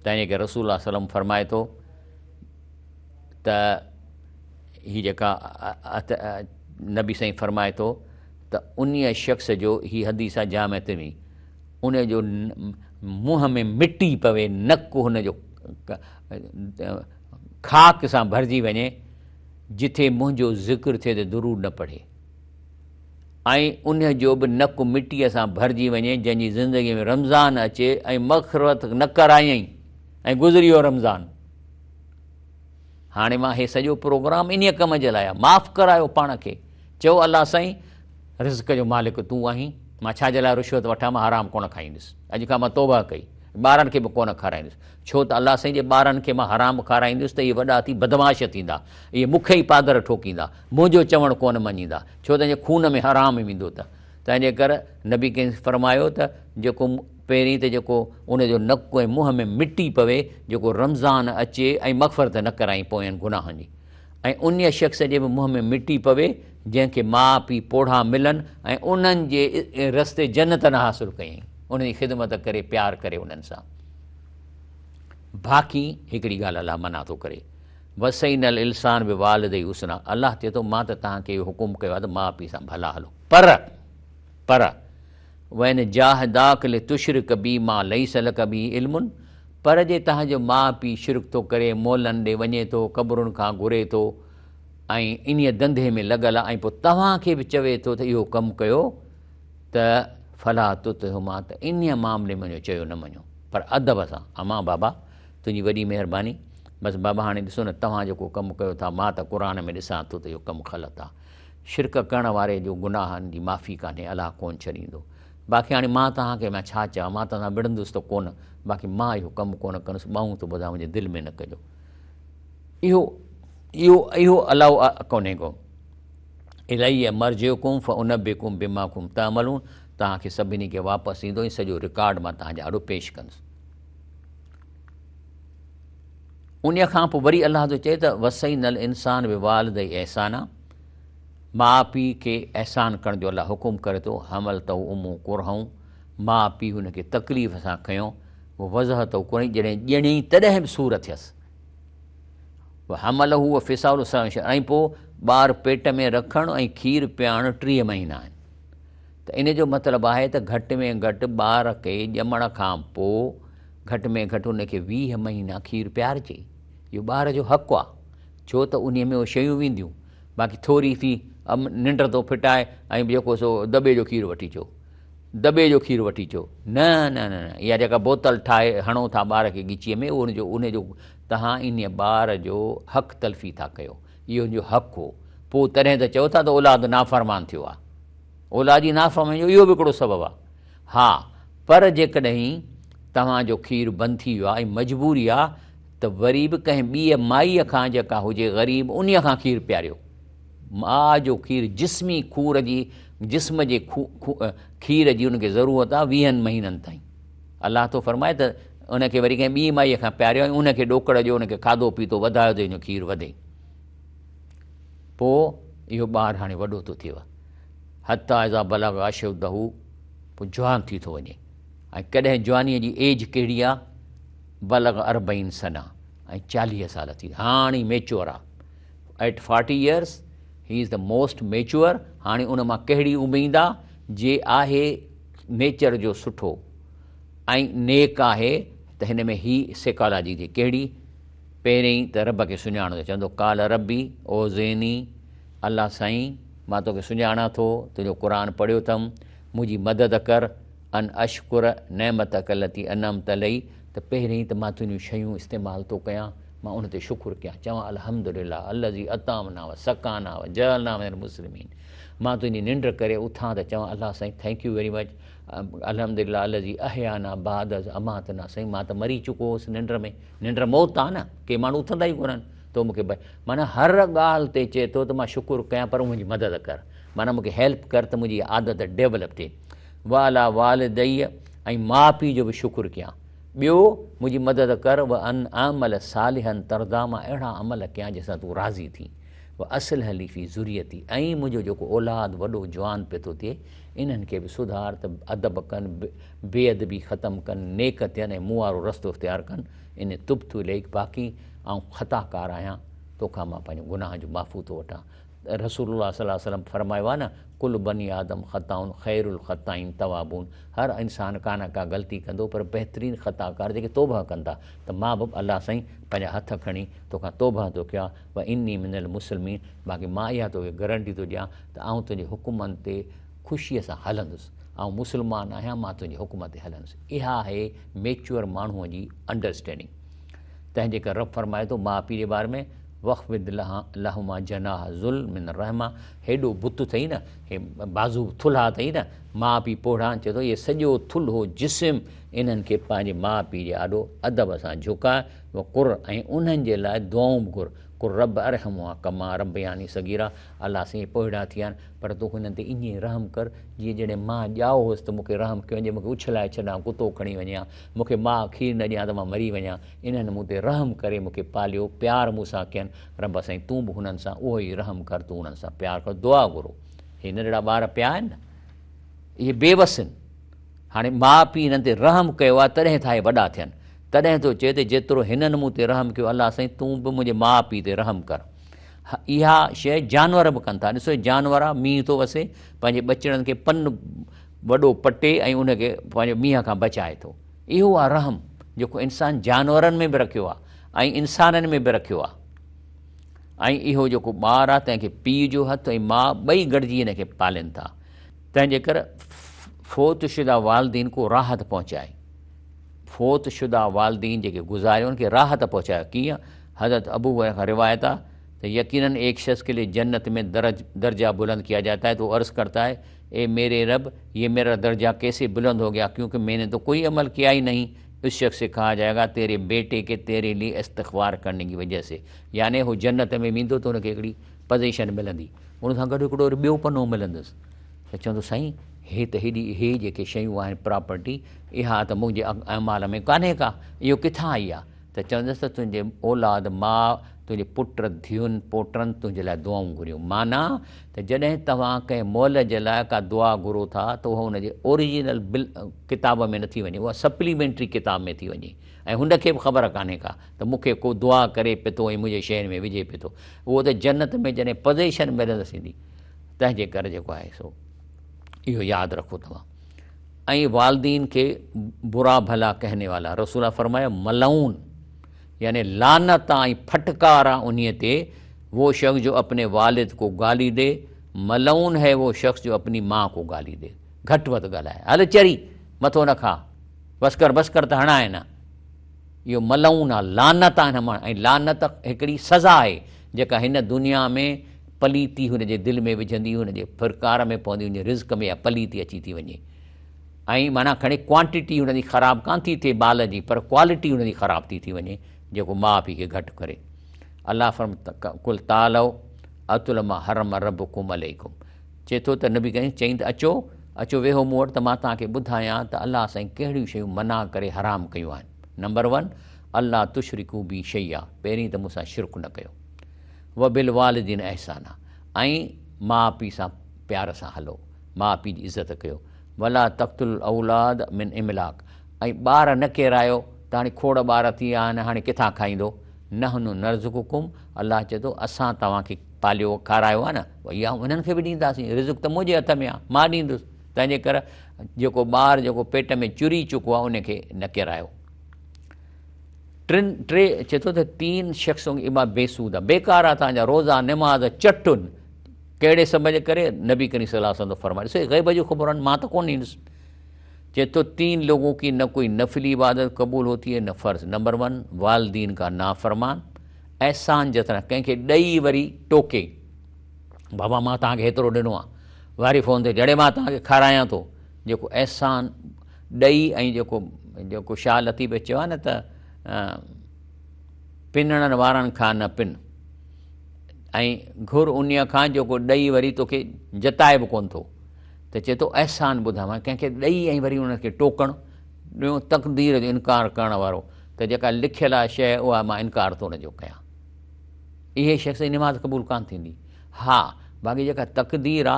تنهن ڪري رسول الله صلي الله عليه وسلم فرمائي ٿو ته هي جيڪا نبي سائين فرمائي ٿو ته انهيء شخص جو هي حديث آهي جامع ترمذي ان جو منهن ۾ مٽي پوي نڪ هن جو خاڪ سان ڀرجي وڃي جٿي منهنجو ذڪر ٿئي ته درود نه پڙهي ۽ انهيء جو به نڪ مٽيء سان ڀرجي وڃي، جنهن جي زندگيء ۾ رمضان اچي ۽ مغفرت نه ڪرايائين ۽ گذري ويو رمضان. هاڻي مان هي سڄو پروگرام انهيء ڪم جي لاء آهي. معاف ڪرايو پاڻ کي. چئو الله سائين رزق جو مالڪ تون آهين، مان ڇا جي لاء رشوت وٺان، مان حرام ڪونه کائيندس. اڄ کان مان توبهه ڪئي. ٻارن کي به ڪونه کارائيندس. ڇو ته الله سائين جي ٻارن کي مان حرام کارائيندس ته اهي وڏا ٿي بدمعاش ٿيندا. اهي مون کي ئي پادر ٺوڪيندا. منهنجو چوڻ ڪونه مڃيندا، ڇو ته خون ۾ حرام ويندو ته. تنهنجي ڪر نبي ڪريم فرمايو ته جيڪو پهرين ته جيڪو ان جو نڪ ۽ منهن ۾ مٽي پوي، جيڪو رمضان اچي ۽ مغفرت نه ڪرائين پوين گناهن جي ۽ انهيء شخص جي به منهن ۾ مٽي پوي جنهن کي ماء پيء پوڙها ملن ۽ انهن جي رستي جنت نه حاصل ڪيائين، انهن جي خدمت ڪري پيار ڪري انهن سان. باقي هڪڙي ڳالهه الله منع ٿو ڪري. وصينا الانسان بوالديه حسنا الله چئي ٿو مان ته توهان کي اهو حڪم ڪيو آهي ته ماء پيء سان ڀلا هلو پر پر وان جاهداک لتشرڪ بي ما ليس لک به علم پر جي توهان جو ماء پيء شرڪ ٿو ڪري مولن ڏي وڃي ٿو قبرن کان گهري ٿو ۽ انهيء ڌنڌي ۾ لڳل آهي ۽ پوء توهان کي به چوي ٿو ته اهو ڪم ڪيو ته فلا تطعهما ته انهيء معاملي ۾ چيو نه مڃو پر ادب سان امان بابا تنهنجي وڏي مهرباني. بس بابا هاڻي ڏسو نه توهان جيڪو ڪم ڪيو ٿا مان ته قرآن ۾ ڏسان ٿو ته اهو ڪم غلط آ. شرڪ ڪرڻ واري جو گناهن جي معافي ڪانهي الله ڪونه ڇڏيندو. باقي هاڻي مان توهان کي مان ڇا چوان مان توهان سان وڙهندس ته ڪونه باقي مان اهو ڪم ڪونه ڪندس ٻانهون ٿو ٻڌان منهنجي دل ۾ نه ڪجو. اهو اهو اهو الاء ڪونهي ڪو. الي مرجعڪم فانبئڪم بما ڪنتم تعملون توهان کي سڀني کي واپس ايندو ۽ سڄو رڪارڊ مان توهان جي آڏو پيش ڪندس. انهيء کان پوء وري الله ٿو چئي ته وصينا الانسان بوالديه احسانا ماء پيء کي احسان ڪرڻ جو الله حڪم ڪري ٿو حملته امه ڪرها ماء پيء هن کي تڪليف سان کنيو ووضعته ڪرها جڏهن ڄڻيائين تڏهن به سور ٿيس وحمله وفصاله ثلاثون شهرا ۽ پوء ٻار پيٽ ۾ رکڻ ۽ کير پيارڻ 30 مهينا آهن ته ان جو مطلب آهي ته گهٽ ۾ گهٽ ٻار کي ڄمڻ کان پوء گهٽ ۾ گهٽ ان کي 20 مهينا کير پيارجي. اهو ٻار جو حق آهي، ڇو ته انهيء ۾ اهي شيون وينديون. باقي ٿوري ٿي ننڊ ٿو ڦٽائي ۽ جيڪو سو دٻي جو کير وٺي اچو، دٻي جو کير وٺي اچو. نه نه نه نه اها جيڪا بوتل ٺاهي هڻو ٿا ٻار کي ڳچيء ۾ اهو ان جو ان جو توهان انهيء ٻار جو حق تلفي ٿا ڪيو. اهو ان جو حق هو. پوء تڏهن ته چئو ٿا ته اولاد نافرمان ٿيو آهي. اولاد جي نافرماني جو اهو به هڪڙو سبب آهي. ها پر جيڪڏهن توهان جو کير بند ٿي ويو آهي ۽ مجبوري آهي ته وري به ڪنهن ٻيء مائيء کان جيڪا هجي غريب انهيء کان کير پياريو. ماء جو کير جسمي کور جي جسم جي کير جي ان کي ضرورت آهي ويهن مهينن تائين. الله ٿو فرمائي ته ان کي وري ڪنهن ٻيء مائيء کان پياريو ۽ ان کي ڏوڪڙ ڏيو ان کي کاڌو پيتو وڌايو ته ان جو کير وڌي. پوء اهو ٻار هاڻي وڏو ٿو ٿئي حتيٰ اذا بلغ اشده پوء جوان ٿي ٿو وڃي ۽ ڪڏهن جوانيء جي ايج ڪهڙي آ بلغ اربعين سنه ۽ 40 سال ٿي هاڻي ميچوئر آ at 40 years he is the most mature هاڻي ان مان ڪهڙي اميد آ جي آهي نيچر جو سٺو ۽ نيڪ آهي ته هن ۾ هي سيڪالاجي ٿي ڪهڙي پهرين ته رب کي سڃاڻندو، چوندو، قال ربي اوزعني، الله سائين مان توکي سڃاڻان ٿو، تنهنجو قرآن پڙهيو اٿم، منهنجي مدد ڪر، ان اشڪر نعمتک التي انعمت علي، ته پهرين ته مان تنهنجون شيون استعمال ٿو ڪيان، مان ان تي شڪر ڪيان، چوان الحمدلله الذي اطعمنا وسقانا وجعلنا من المسلمين، مان تنهنجي ننڊ ڪري اٿان ته چوان الله سائين thank you very much, الحمدلله الذي احيانا بعد از اماتنا، سائين مان ته مري چڪو هوس ننڊ ۾. ننڊ موت آ نه، ڪي ماڻهو اٿندا ئي ڪونهن، تو مون کي معنيٰ هر ڳالهه تي چئي ٿو ته مان شڪر ڪيان پر منهنجي مدد ڪر، معنيٰ مون کي هيلپ ڪر ته منهنجي عادت ڊيولپ ٿئي. وعليٰ والدي ۽ ماء پيء جو به شڪر ڪيان. ٻيو منهنجي مدد ڪر وان اعمل صالحا ترضيٰ مان اهڙا عمل ڪيان جنهن سان تون راضي ٿين. واصلح لي في ذريتي ۽ منهنجو جيڪو اولاد وڏو جوان پيو ٿو ٿئي انهن کي به سڌار ته ادب ڪن، بي ادبي ختم ڪن، نيڪ ٿين ۽ مون وارو رستو اختيار ڪن، اني تبت اليڪ باقي آئون خطا ڪار آهيان، توکان مان پنهنجي گناهن جو معفو ٿو وٺان. رسول الله صلي الله عليه وسلم فرمايو آهي نه، ڪل بني آدم خطائون خير الخطائين توابون هر انسان ڪا نه ڪا غلطي ڪندو پر بهترين خطا ڪار جيڪي توبهه ڪن ٿا ته مان به الله سائين پنهنجا هٿ کڻي توکان توبهه ٿو ڪيان واني من المسلمين باقي مان اها توکي گرنٽي ٿو ڏيان ته آئون تنهنجي حڪمن تي خوشيء سان هلندس. آئون مسلمان آهيان، مان تنهنجي حڪم تي هلندس. اها آهي ميچوئر ماڻهوء جي انڊرسٽينڊنگ. تنهن جي ڪري رب فرمائي ٿو ماء پيء جي باري ۾ واخفض لهما جناح الذل من الرحمة هيڏو بت اٿئي نه، هي بازو ٿلها اٿئي نه، ماء پيء پوڙها آهن، چئي ٿو اهي سڄو ٿلهو جسم انهن کي پنهنجي ماء پيء جي آڏو ادب سان جهڪاء، وقر ۽ انهن جي لاء دعائون به گهر، قل رب ارحمهما ڪما ربياني صغيرا الله سائين اهي پوڙها ٿي ويا آهن پر تون هنن تي ائين رحم ڪر جيئن جڏهن مان ڄائو هوس ته مون کي رحم ڪيو جي مون کي اڇلائي ڇڏان ڪتو کڻي وڃي ها مون کي ماء کير نه ڏي ها ته مان مري وڃان انهن مون تي رحم ڪري مون کي پاليو پيار مون سان ڪين رب سائين تون به هنن سان اهو ئي رحم ڪر تون انهن سان پيار ڪر دعا گهرو هي ننڍڙا ٻار پيا آهن نه اهي بيوس آهن هاڻي ماء پيء هنن تي رحم ڪيو آهي تڏهن ٿا اهي وڏا ٿين تڏهن ٿو چئي ته جيترو هنن مون تي رحم ڪيو الله سائين تون به منهنجي ماء پيء تي رحم ڪر. اها شيء جانور به ڪن ٿا. ڏسو جانور آ مينهن ٿو وسي پنهنجي ٻچڙن کي پن وڏو پٽي ۽ ان کي پنهنجو مينهن کان بچائي ٿو. اهو آ رحم جيڪو انسان جانورن ۾ به رکيو آ ۽ انسانن ۾ به رکيو آ. ۽ اهو جيڪو ٻار آ تنهن کي پيء جو هٿ ۽ ماء ٻئي گڏجي هن کي پالين ٿا. تنهن جي ڪري فوت شده والدين ڪو راحت پهچائي. فوت شده والدين جيڪي گذاريا ان کي راحت پهچايو ڪيئن؟ حضرت ابو هريره کان روايت آ ته يقيناً ايڪ شخص ڪي لئي جنت ۾ درج درجه بلند ڪيا جاتا هي تو عرض ڪرتا هي اي ميري رب يه ميرا درجه ڪيسي بلند هو گيا ڪيونڪه مين ني تو ڪوئي عمل ڪيا ئي نهين اس شخص سي ڪها جائي گا تيري بيٽي ڪي تيري لئي استغفار ڪرني ڪي وجه سي يعني هو جنت ۾ ويندو ته ان کي هڪڙي پزيشن ملندي ان سان گڏ هڪڙو وري ٻيو پنو ملندس ته چوندو سائين هي ته هيڏي هي جيڪي شيون آهن پراپرٽي اها ته منهنجي اعمال ۾ ڪانهي ڪا اهو ڪٿان آئي آهي ته چوندس ته تنهنجي اولاد ماء تنهنجي پٽ ڌيئن پوٽن تنهنجي لاء دعائون گهريون معنيٰ ته جڏهن توهان ڪنهن مئل جي لاء ڪا دعا گهرو ٿا ته اها ان جي اوريجنل بل ڪتاب ۾ نٿي وڃي اها سپليمينٽري ڪتاب ۾ ٿي وڃي ۽ هن کي به خبر ڪانهي ڪا ته مون کي ڪو دعا ڪري پيو ۽ منهنجي شين ۾ وجهي پيو ٿو اهو ته جنت ۾ جڏهن پزيشن ملندس ايندي تنهن جي ڪري جيڪو آهي سو اهو ياد رکو توهان ۽ والدين کي برا ڀلا ڪهني والا رسول الله فرمايو ملعون يعني لعنت آ ۽ ڦٽڪار آ انهي تي وہ شخص جو اپني والد کو گالي the ملعون هي وہ شخص جو اپني ماء کو گالي the گهٽ وڌ ڳالهائي هل چري مٿو نه کا بس ڪر بس ڪر ته هڻائي نه اهو ملعون آ لعنت آ هن ماڻهو ۽ لعنت هڪڙي سزا آهي جيڪا هن دنيا ۾ پليتي هن جي دل ۾ وجهندي هن جي ڦرڪار ۾ پوندي هن جي رزق ۾ اها پليتي اچي ٿي وڃي ۽ معنيٰ کڻي ڪوانٽيٽي هن جي خراب ڪانه ٿي ٿئي مال جي پر ڪوالٽي هن جي خراب ٿي ٿي وڃي جيڪو ماء پيء کي گهٽ ڪري. الله فرم قل تعالوا اتل ما حرم ربڪم عليڪم چئي ٿو ته نبي ڪريم چئين ته اچو اچو ويهو مون وٽ ته مان توهان کي ٻڌايان ته الله سائين ڪهڙيون شيون منع ڪري حرام ڪيون آهن نمبر ون الله تشرڪو بي شيئا پهرين ته مون سان شرڪ نه ڪيو وبالوالدين احسانا ۽ ماء پيء سان پيار سان هلو ماء پيء جي عزت ڪيو ولا تقتلوا الاولاد من املاق ۽ ٻار نه ڪيرايو ته هاڻي کوڙ ٻار ٿي ويا آهن هاڻي ڪٿان کائيندو نحن نرزقڪم الله چئي ٿو اسان توهان کي پاليو کارايو آهي نه اها انهن کي به ڏينداسين رزق ته منهنجي هٿ ۾ آهي مان ڏيندس تنهنجي ڪري جيڪو ٻار جيڪو پيٽ ۾ چري چڪو آهي ان کي نه ڪيرايو ٽن ٽي چئي ٿو ته تين شخصون کي اها بيسود آهي بيڪار آهي توهان جا روزا نماز چٽن ڪهڙي سبب جي ڪري نبي ڪريم صلي الله عليه وسلم ٿو فرمائي ڏسو غيب جون خبرون آهن مان ته ڪونه ڏيندس چئي ٿو تين لوگون ڪي نه ڪوئي نفلي عبادت قبول هوتي هي نه فرض نمبر ون والدين کا نافرمان احسان جتنا ڪنهن کي ڏئي وري ٽوڪي بابا مان توهان کي هيترو ڏنو آهي واري فون تي جڙي مان توهان کي کارايان ٿو جيڪو احسان ڏئي ۽ جيڪو جيڪو شاهه لطيف چيو آهي نه ته پنڻن وارن کان نه پن ۽ گهر انهيء کان جيڪو ڏئي وري توکي جتائي به ڪونه ٿو ته چئي ٿو احسان ٻڌاء معنيٰ ڪنهن کي ڏئي ۽ وري ان کي ٽوڪڻ ٻيو تقدير جو انڪار ڪرڻ وارو ته جيڪا لکيل آهي شيء اها مان انڪار ٿو ان جو ڪيان اهي شخص جي نماز قبول ڪانه ٿيندي ها باقي جيڪا تقدير آ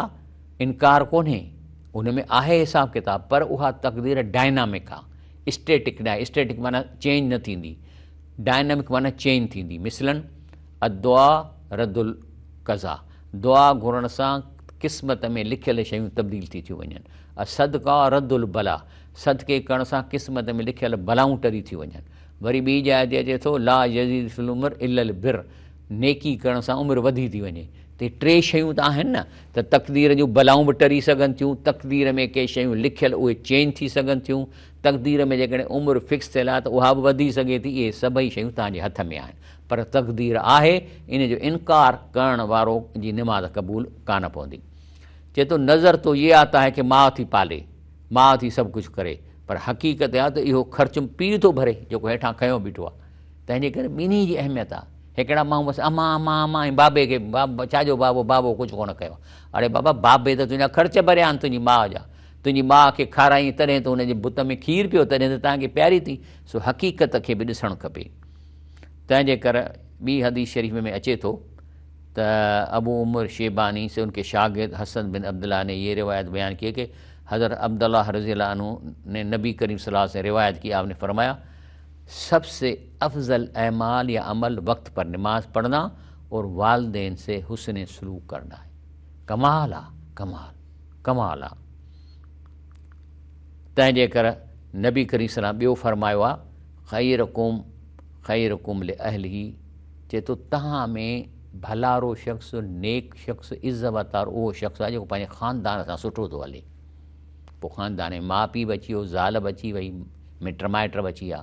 انڪار ڪونهي ان ۾ آهي حساب ڪتاب پر اها تقدير ڊائنامڪ آ اسٽيٽڪ ناهي اسٽيٽڪ معنيٰ چينج نه ٿيندي ڊائنامڪ معنيٰ چينج ٿيندي مثلاً الدعاء رد القضاء دعا گهرڻ سان قسمت ۾ لکيل شيون تبديل ٿي ٿيون وڃن الصدقه رد البلاء صدقي ڪرڻ سان قسمت ۾ لکيل بلائون ٽري ٿيون وڃن وري ٻي جاء تي اچي ٿو لا يزيد في العمر الا البر نيڪي ڪرڻ سان عمر وڌي ٿي وڃي ته ٽي شيون ته آهن نه ته تقدير جون بلائون به ٽري سگهن ٿيون، تقدير ۾ ڪي شيون لکيل اهي چينج ٿي سگهن ٿيون، تقدير ۾ جيڪڏهن عمر فڪس ٿيل آهي ته اها به وڌي سگهي ٿي، اهي سڀئي شيون توهان جي هٿ ۾ آهن پر تقدير آهي ان جو انڪار ڪرڻ وارو جي نماز قبول ڪانه پوندي. چئي ٿو نظر تو يه آتا هي ڪه ماء ٿي پالي، ماء ٿي سڀ ڪجهه ڪري پر حقيقت اها ته اهو خرچ پيء ٿو ڀري جيڪو هيٺان کنيو بيٺو آهي. تنهن جي ڪري ٻنهي جي اهميت آ. هڪڙا ماڻهو بس امان امان امان ۽ بابي کي ڇا جو بابو بابو ڪجهه ڪونه ڪيو. اڙي بابا بابي ته تنهنجا خرچ ڀريا آهن تنهنجي ماء جا. تنهنجي ماء کي کارايائين تڏهن ته هن جي بت ۾ کير پيو تڏهن ته توهان کي پياري ٿي. سو حقيقت کي به ڏسڻ کپي. تنهن جي ڪر ٻي حديث شريف ۾ اچي ٿو ته ابو عمر شيباني سے ان کے شاگرد حسن بن عبدالله نے یہ روایت بیان کی کہ حضرت عبدالله رضي الله عنه نے نبي کریم صلی الله علیه وسلم سے روایت کی آپ نے فرمایا سب سے افضل اعمال يا عمل وقت پر نماز پڙھنا اور والدين سي حسن سلوڪ ڪرنا آهي ڪمال آ ڪمال ڪمال آ تنهن جي ڪر نبي ڪريم صلي الله ٻيو فرمايو آ خيرڪم خيرڪم لاهله چي ٿو تهان ۾ ڀلارو شخص نيڪ شخص عزت وارو اهو شخص آ جيڪو پنهنجي خاندان سان سٺو ٿو هلي پوء خاندان ۾ ماء پيء به اچي ويو، زال به اچي وئي، مٽ مائٽ به اچي ويا.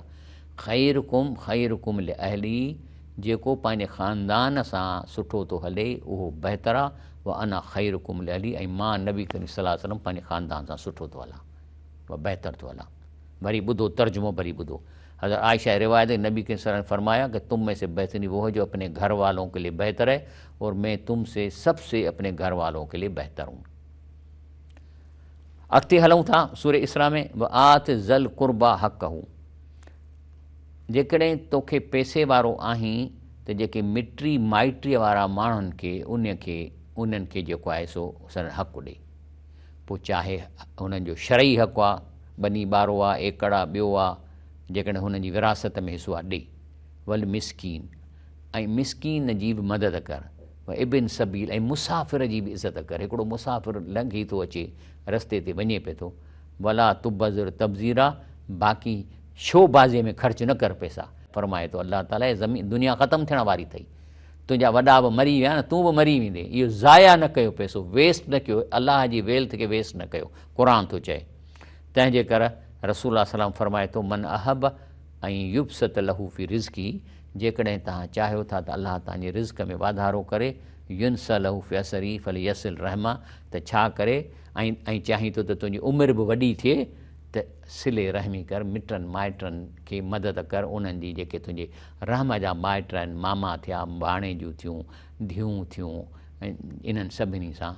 خيرڪم خيرڪم لاهله جيڪو پنهنجي خاندان سان سٺو ٿو هلي اهو بهتر آ، وانا خيرڪم لاهلي ۽ مان نبي ڪريم صلي الله عليه وسلم پنهنجي خاندان سان سٺو ٿو هلان و بهتر ٿو هلان. وري ٻڌو ترجمو وري ٻڌو. حضرت عائشه روايت ہے نبي ڪريم صلي الله عليه وسلم فرمايا کہ تم مين سي بهترين وہ ہے جو اپني گهر والون کے لئے بهتر ہے اور مين تم سي سب سي اپني گهر والون کے لئے بهتر هون. اڳتي هلون ٿا سورة اسراء ۾ وآت ذا القربا حقه جيڪڏهن توکي پئسي وارو آهين ته جيڪي مٽي مائٽيء وارا ماڻهن کي ان کي انهن کي جيڪو آهي سو سندن حق ڏي پوء چاهي هنن جو شرعي حق آ ٻني ٻارو آ ايڪڙ آ ٻيو آ جيڪڏهن هنن جي وراثت ۾ حصو آ ڏي والمسڪين ۽ مسڪين جي به مدد ڪر و ابن سبيل ۽ مسافر جي به عزت ڪر هڪڙو مسافر لنگهي ٿو اچي رستي تي وڃي پئي ٿو ولا تبذر تبذيرا باقي شو بازي ۾ خرچ نه ڪر پئسا فرمائي ٿو الله تعالي هي زمين دنيا ختم ٿيڻ واري اٿئي تنهنجا وڏا به مري ويا نه تون به مري ويندين اهو ضايع نه ڪيو پئسو ويسٽ نه ڪيو الله جي ويلٿ کي ويسٽ نه ڪيو قرآن ٿو چئي تنهن جي ڪر رسول الله صلي الله عليه وسلم فرمائي ٿو من احب ان يبسط له في رزقه جيڪڏهن توهان چاهيو ٿا ته الله توهان جي رزق ۾ واڌارو ڪري، ينسأ له في اثره فليصل رحمه ته ڇا ڪري ۽ ۽ چاهين ٿو ته تنهنجي عمر به وڏي ٿئي ته صلي رحمي ڪر، مٽن مائٽن کي مدد ڪر، انهن جي جيڪي تنهنجي رحم جا مائٽ آهن، ماما ٿيا، ڀاڻيجون ٿيون، ڌيون ٿيون، انهن سڀني سان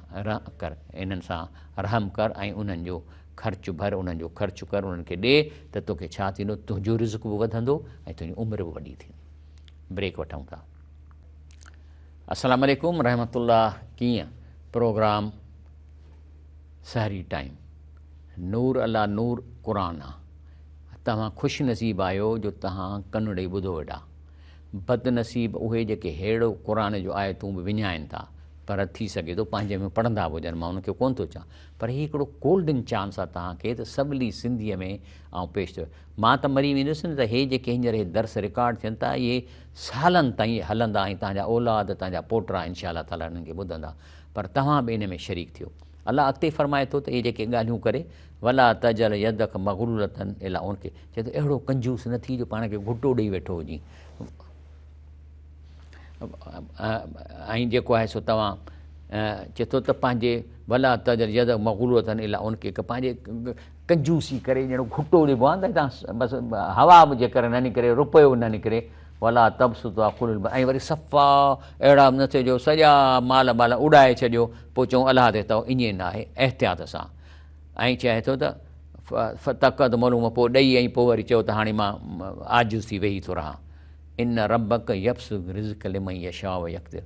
ڪر، انهن سان رحم ڪر ۽ انهن جو خرچ ڀر، انهن جو خرچ ڪر، انهن کي ڏي ته توکي ڇا ٿيندو، تنهنجو رزق به وڌندو ۽ تنهنجي عمر به وڏي ٿيندي. بريڪ وٺون ٿا. السلام عليڪم رحمت الله ڪيئن پروگرام سحري ٽائيم نور الله نور قرآن آ توهان خوش نصيب آهيو جو توهان ڪن ڏئي ٻڌو ويٺا بد نصيب اهي جيڪي ههڙو قرآن جو آيتون به وڃائن ٿا پر ٿي سگهي ٿو پنهنجي ۾ پڙهندا به هجن مان انهن کي ڪونه ٿو چوان پر هي هڪڙو گولڊن چانس آ توهان کي ته سولي سنڌيء ۾ آئون پيش ٿيو مان ته مري ويندس نه ته هي جيڪي هينئر هي درس رڪارڊ ٿين ٿا اهي سالن تائين هلندا ۽ توهان جا اولاد توهان جا پوٽرا انشاء الله تعاليٰ انهن کي ٻڌندا پر توهان به ان ۾ شريڪ ٿيو الله اڳتي فرمائي ٿو ته اهي جيڪي ڳالهيون ڪري ولا تجعل يدک مغلولة الي عنقڪ چئي ٿو اهڙو ڪنجوس نه ٿي جو پاڻ کي گهٽو ڏئي ويٺو هجين ۽ جيڪو آهي سو توهان چئي ٿو ته پنهنجي ولا تجعل يدک مغلولة الي عنقڪ پنهنجي ڪنجوسي ڪري ڄڻ گهٽو ڏبو آهي نه ته بس هوا به جيڪر نه نڪري روپيو به نه نڪري ولا تبسطها ڪل البسط ۽ وري صفا اهڙا به نه ٿيو جو سڄا مال ٻال اڏائي ڇڏيو پوء چئون الله تي تو ائين نه آهي احتياط سان ۽ چئي ٿو ته فتقعد ملوما پوء ڏئي ۽ پوء وري چئو ته هاڻي مان عاجز ٿي ويهي ٿو رهان ان ربک يبسط الرزق لمن يشاء ويقدر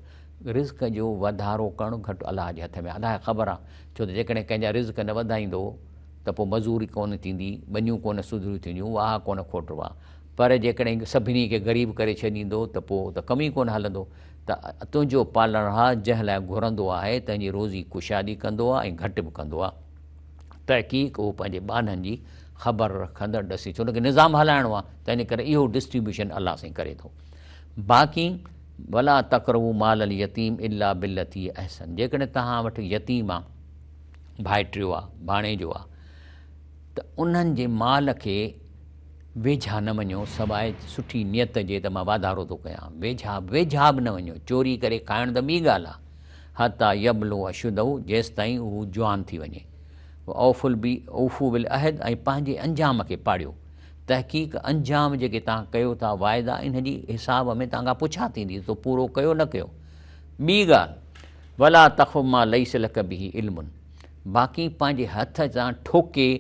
رزق جو واڌارو ڪرڻ گهٽ الله جي هٿ ۾ آهي الله کي خبر آهي ڇو ته جيڪڏهن ڪنهن جا رزق نه وڌائيندو ته پوء مزوري ڪونه ٿيندي ٻنيون ڪونه سڌريون ٿينديون واهه ڪونه کوٽبا پر جيڪڏهن سڀني کي غريب ڪري ڇڏيندو ته پوء ته ڪم ئي ڪونه هلندو ته تنهنجو پالڻهار جنهن لاء گهرندو آهي تنهن جي روزي ڪشادي ڪندو آهي ۽ گهٽ به ڪندو آهي. تحقيق اهو پنهنجي ٻانهن جي خبر رکندڙ ڏسي ٿو. ان کي نظام هلائڻو آهي تنهن ڪري اهو ڊسٽريبيوشن الله سائين ڪري ٿو. باقي ولا تقربوا مال اليتيم الا بالتي هي احسن جيڪڏهن توهان وٽ يتيم آهي، ڀائٽيو آهي، ڀاڻيجو آهي ته انهن جي مال کي ويجها نه وڃو سواء سٺي نيت جي ته مان واڌارو ٿو ڪيان. ويجها ويجها به نه وڃو. چوري ڪري کائڻ ته ٻي ڳالهه آهي. حتيٰ يبلغ اشده جيستائين هو جوان ٿي وڃي. واوفوا اوفوا بالعهد ۽ پنهنجي انجام کي پاڙيو. تحقيق انجام جيڪي توهان ڪيو ٿا واعدا ان جي حساب ۾ توهان کان پڇا ٿيندي ته تو پورو ڪيو نه ڪيو. ٻي ڳالهه ولا تقف ما ليس لڪ به علم باقي پنهنجي هٿ سان ٺوڪي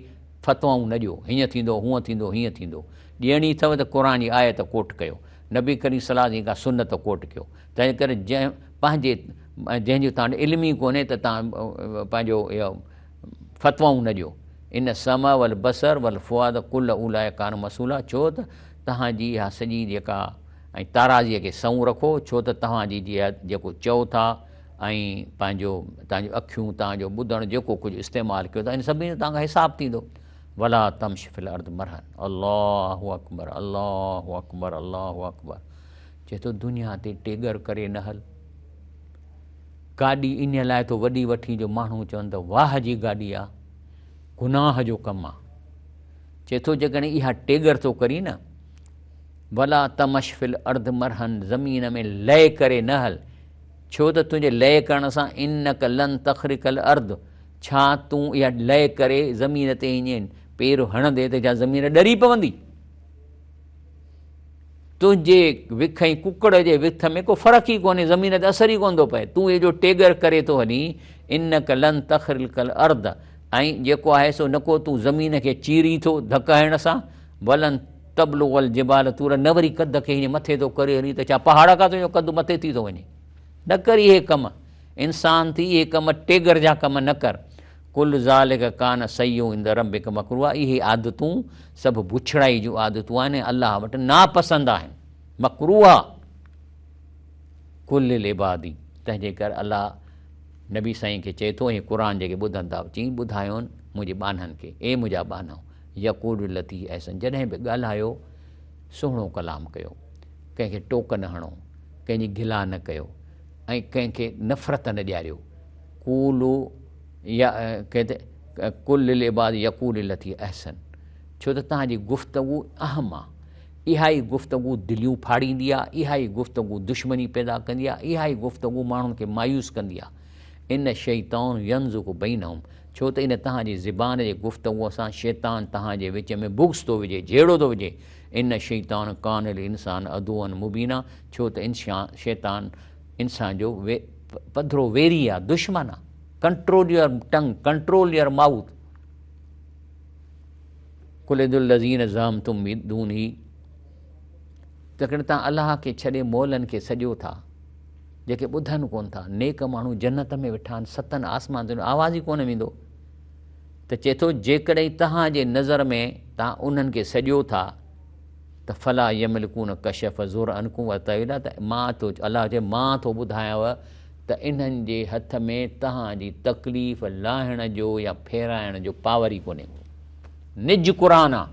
فتوائون نه ڏيو، هيئن ٿيندو، هونئن ٿيندو، هيئن ٿيندو. ڏيڻي اٿو ته قرآن جي آيت ڪوٽ ڪيو، نبي ڪريم صلي الله عليه وسلم جي ڪا سنت ڪوٽ ڪيو. تنهن ڪري جنهن پنهنجي جنهن جو توهان وٽ علم ئي ڪونهي ته توهان پنهنجو اهو فتوائون نه ڏيو. ان السمع والبصر والفؤاد ڪل اولئک ڪان مسئولا ڇو ته توهان جي اها سڄي جيڪا ۽ تارازيء کي سنئون رکو ڇو ته توهان جي جيڪو چئو ٿا ۽ پنهنجو توهان جون اکيون، توهان جو ٻڌڻ جيڪو ڪجهه استعمال ڪيو ٿا ان سڀني جو توهان کان حساب ٿيندو. ولا تمش في الارض مرحا الله اڪبر الله اڪبر الله اڪبر چئي ٿو دنيا تي ٽيڳر ڪري نه هل. گاڏي ان لاء ٿو وڏي وٺين جو ماڻهو چون ته واهه جي گاڏي آ، گناهه جو ڪم آ. چئي ٿو جيڪڏهن اها ٽيڳر ٿو ڪرين نه ولا تمش في الارض مرحا زمين ۾ لئه ڪري نه هل، ڇو ته تنهنجي لئه ڪرڻ سان انک لن تخرق الارض ڇا تون اها لئه ڪري زمين تي ائين پير هڻندي ته ڇا زمين ڏري پوندي؟ تنهنجي وک ۽ ڪڪڙ جي وک ۾ ڪو فرق ئي ڪونهي، زمين تي اثر ئي ڪونه ٿو پئي، تون ايڏو ٽيڳر ڪري ٿو هلين، انک لن تخرق الارض ۽ جيڪو آهي سو نه ڪو تون زمين کي چيرين ٿو ڌڪ هڻڻ سان، ولن تبلغ الجبال طولا نه وري قد کي هيئن مٿي ٿو ڪري هلين ته ڇا پهاڙ کان تنهنجو قد مٿي ٿي ٿو وڃي؟ نه ڪر اهي ڪم، انسان ٿي اهي ڪم ٽيڳر جا ڪم نه ڪر. ڪل ذلک ڪان سيئه عند ربک مڪروها اهي عادتون سڀ بڇڙائي جون عادتون آهن ۽ الله وٽ ناپسند آهن، مڪروها. قل لعبادي تنهنجي ڪري الله نبي سائين کي چئي ٿو ۽ قرآن جيڪي ٻڌن ٿا چئي ٻڌايون منهنجي ٻانهن کي اي منهنجا ٻانهو يقولوا التي هي احسن جڏهن به ڳالهايو سهڻو ڪلام ڪيو ڪنهن کي ٽوڪ نه هڻو ڪنهن جي گلا نه ڪيو ۽ ڪنهن کي نفرت نه ڏياريو قولوا يا قل للعباد يقول التي احسن ڇو ته توهان جي گفتگو اهم آ اها ئي گفتگو دليون ڦاڙيندي آ اها ئي گفتگو دشمني پيدا ڪندي آ اها ئي گفتگو ماڻهن کي مايوس ڪندي آ ان الشيطان ينزغ بينهم ڇو ته ان توهان جي زبان جي گفتگو سان شيطان توهان جي وچ ۾ بغض ٿو وجهي جهيڙو ٿو وجهي ان الشيطان ڪان للانسان عدوا مبينا ڇو ته شيطان انسان جو پڌرو ويري آ دشمن آ control your tongue control your mouth قل ادعوا الذين زعمتم من دونه تڪڙ تان الله کي ڇڏي مولن کي سڏيو ٿا جيڪي ٻڌن ڪون ٿا نيڪ ماڻهو جنت ۾ ويٺا آهن ستن آسمان تي آواز ئي ڪونه ويندو ته چئي ٿو جيڪڏهن توهان جي نظر ۾ توهان انهن کي سڏيو ٿا ته فلا يملڪون ڪشف ضر عنڪم ولا تحويلا ته مان ٿو الله چئي مان ٿو ٻڌايانو ته انهن جي هٿ ۾ توهان جي تڪليف لاهڻ جو يا ڦيرائڻ جو پاور ئي ڪونهي ڪو. نج قرآن آ.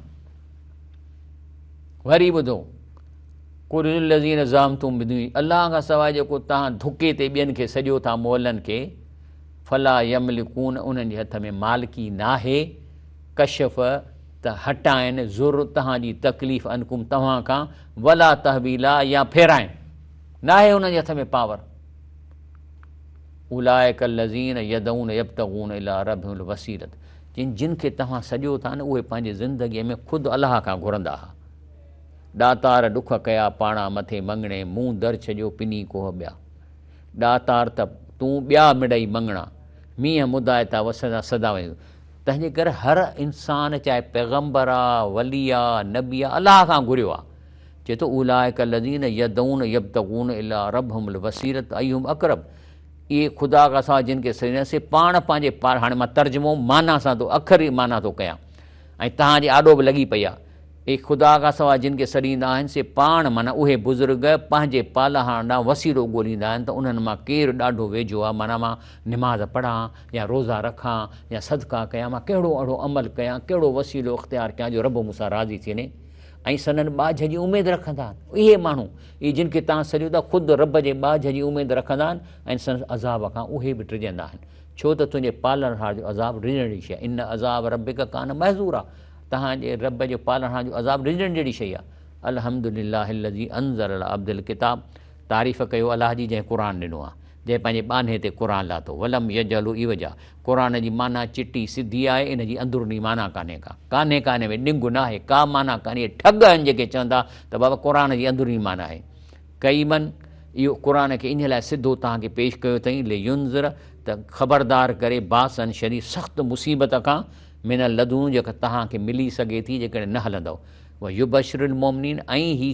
وري ٻڌو قل الذين زعمتم من دونه الله کان سواء جيڪو توهان ڌڪي تي ٻين کي سڏيو ٿا مولن کي فلا يملڪون انهن جي هٿ ۾ مالڪي ناهي ڪشف ته هٽائن ضر توهان جي تڪليف عنڪم توهان کان ولا تحويلا يا ڦيرائن ناهي انهن جي هٿ ۾ پاور. اولئک الذين يدعون يبتغون الي ربهم الوسيلة جن جن کي توهان سڏيو ٿا نه اهي پنهنجي زندگيء ۾ خود الله کان گهرندا ها. ڏاتار ڏک ڪيا پاڻا مٿي مڱڻي مون در ڇڏيو پني ڪوهه ٻيا. ڏاتار ته تون ٻيا مڙئي مڱڻا مينهن مدائتا وسندا سدا وڃي. تنهنجي ڪري هر انسان چاهي پيغمبر آ، ولي آ، نبي آ الله کان گهريو آ. چئي ٿو، اولئک الذين يدعون يبتغون الي ربهم الوسيلة ايهم اقرب اهي خدا کان سواء جن کي سڏيندا سي پاڻ پنهنجي پار هاڻي مان ترجمو معنيٰ سان ٿو اکري معنيٰ ٿو ڪيان ۽ توهان جي آڏو به لڳي پئي آهي اهي خدا کان سواء جن کي سڏيندا آهن سي پاڻ معنيٰ اهي بزرگ پنهنجي پالهاڻ ڏانهن وسيلو ڳوليندا آهن ته انهن مان ڪير ڏاڍو ويجهو آهي معنيٰ مان نماز پڙهان يا روزا رکان يا صدقا ڪيان مان ڪهڙو اهڙو عمل ڪيان ڪهڙو وسيلو اختيار ڪيان جو رب مون سان راضي ٿي وڃي ۽ سندن ٻاجهه جي اميد رکندا آهن. اهي ماڻهو، اهي جن کي توهان سڏيو ٿا، خود رب جي ٻاجهه جي اميد رکندا آهن ۽ سندس عذاب کان اهي به ڊڄندا آهن. ڇو ته تنهنجي پالڻهار جو عذاب ڊڄڻ جهڙي شيء آهي. ان عذاب ربک ڪان محذورا توهان جي رب جو پالڻهار جو عذاب ڊڄڻ جهڙي شيء آهي. الحمد لله الذي انزل علي عبده الڪتاب تعريف ڪيو الله جي جنهن قرآن ڏنو آهي. جنهن پنهنجي ٻانهي تي قرآن لاٿو. ولم يجعل له عوجا قرآن جي معنيٰ چٽي سڌي آهي، ان جي اندروني معنيٰ ڪانهي ڪا. ڪانهي ڪا ان ۾ ڏنگ ناهي، ڪا معنيٰ ڪانهي. اهي ٺڳ آهن جيڪي چون ٿا ته بابا قرآن جي اندروني معنيٰ آهي. قيما اهو قرآن کي انهيء لاء سڌو توهان کي پيش ڪيو اٿئين، لينذر ته خبردار ڪري باسا شديد سخت مصيبت کان، من اللدن جيڪا توهان کي ملي سگهي ٿي جيڪڏهن نه هلندؤ. ويبشر المومنين ۽ هي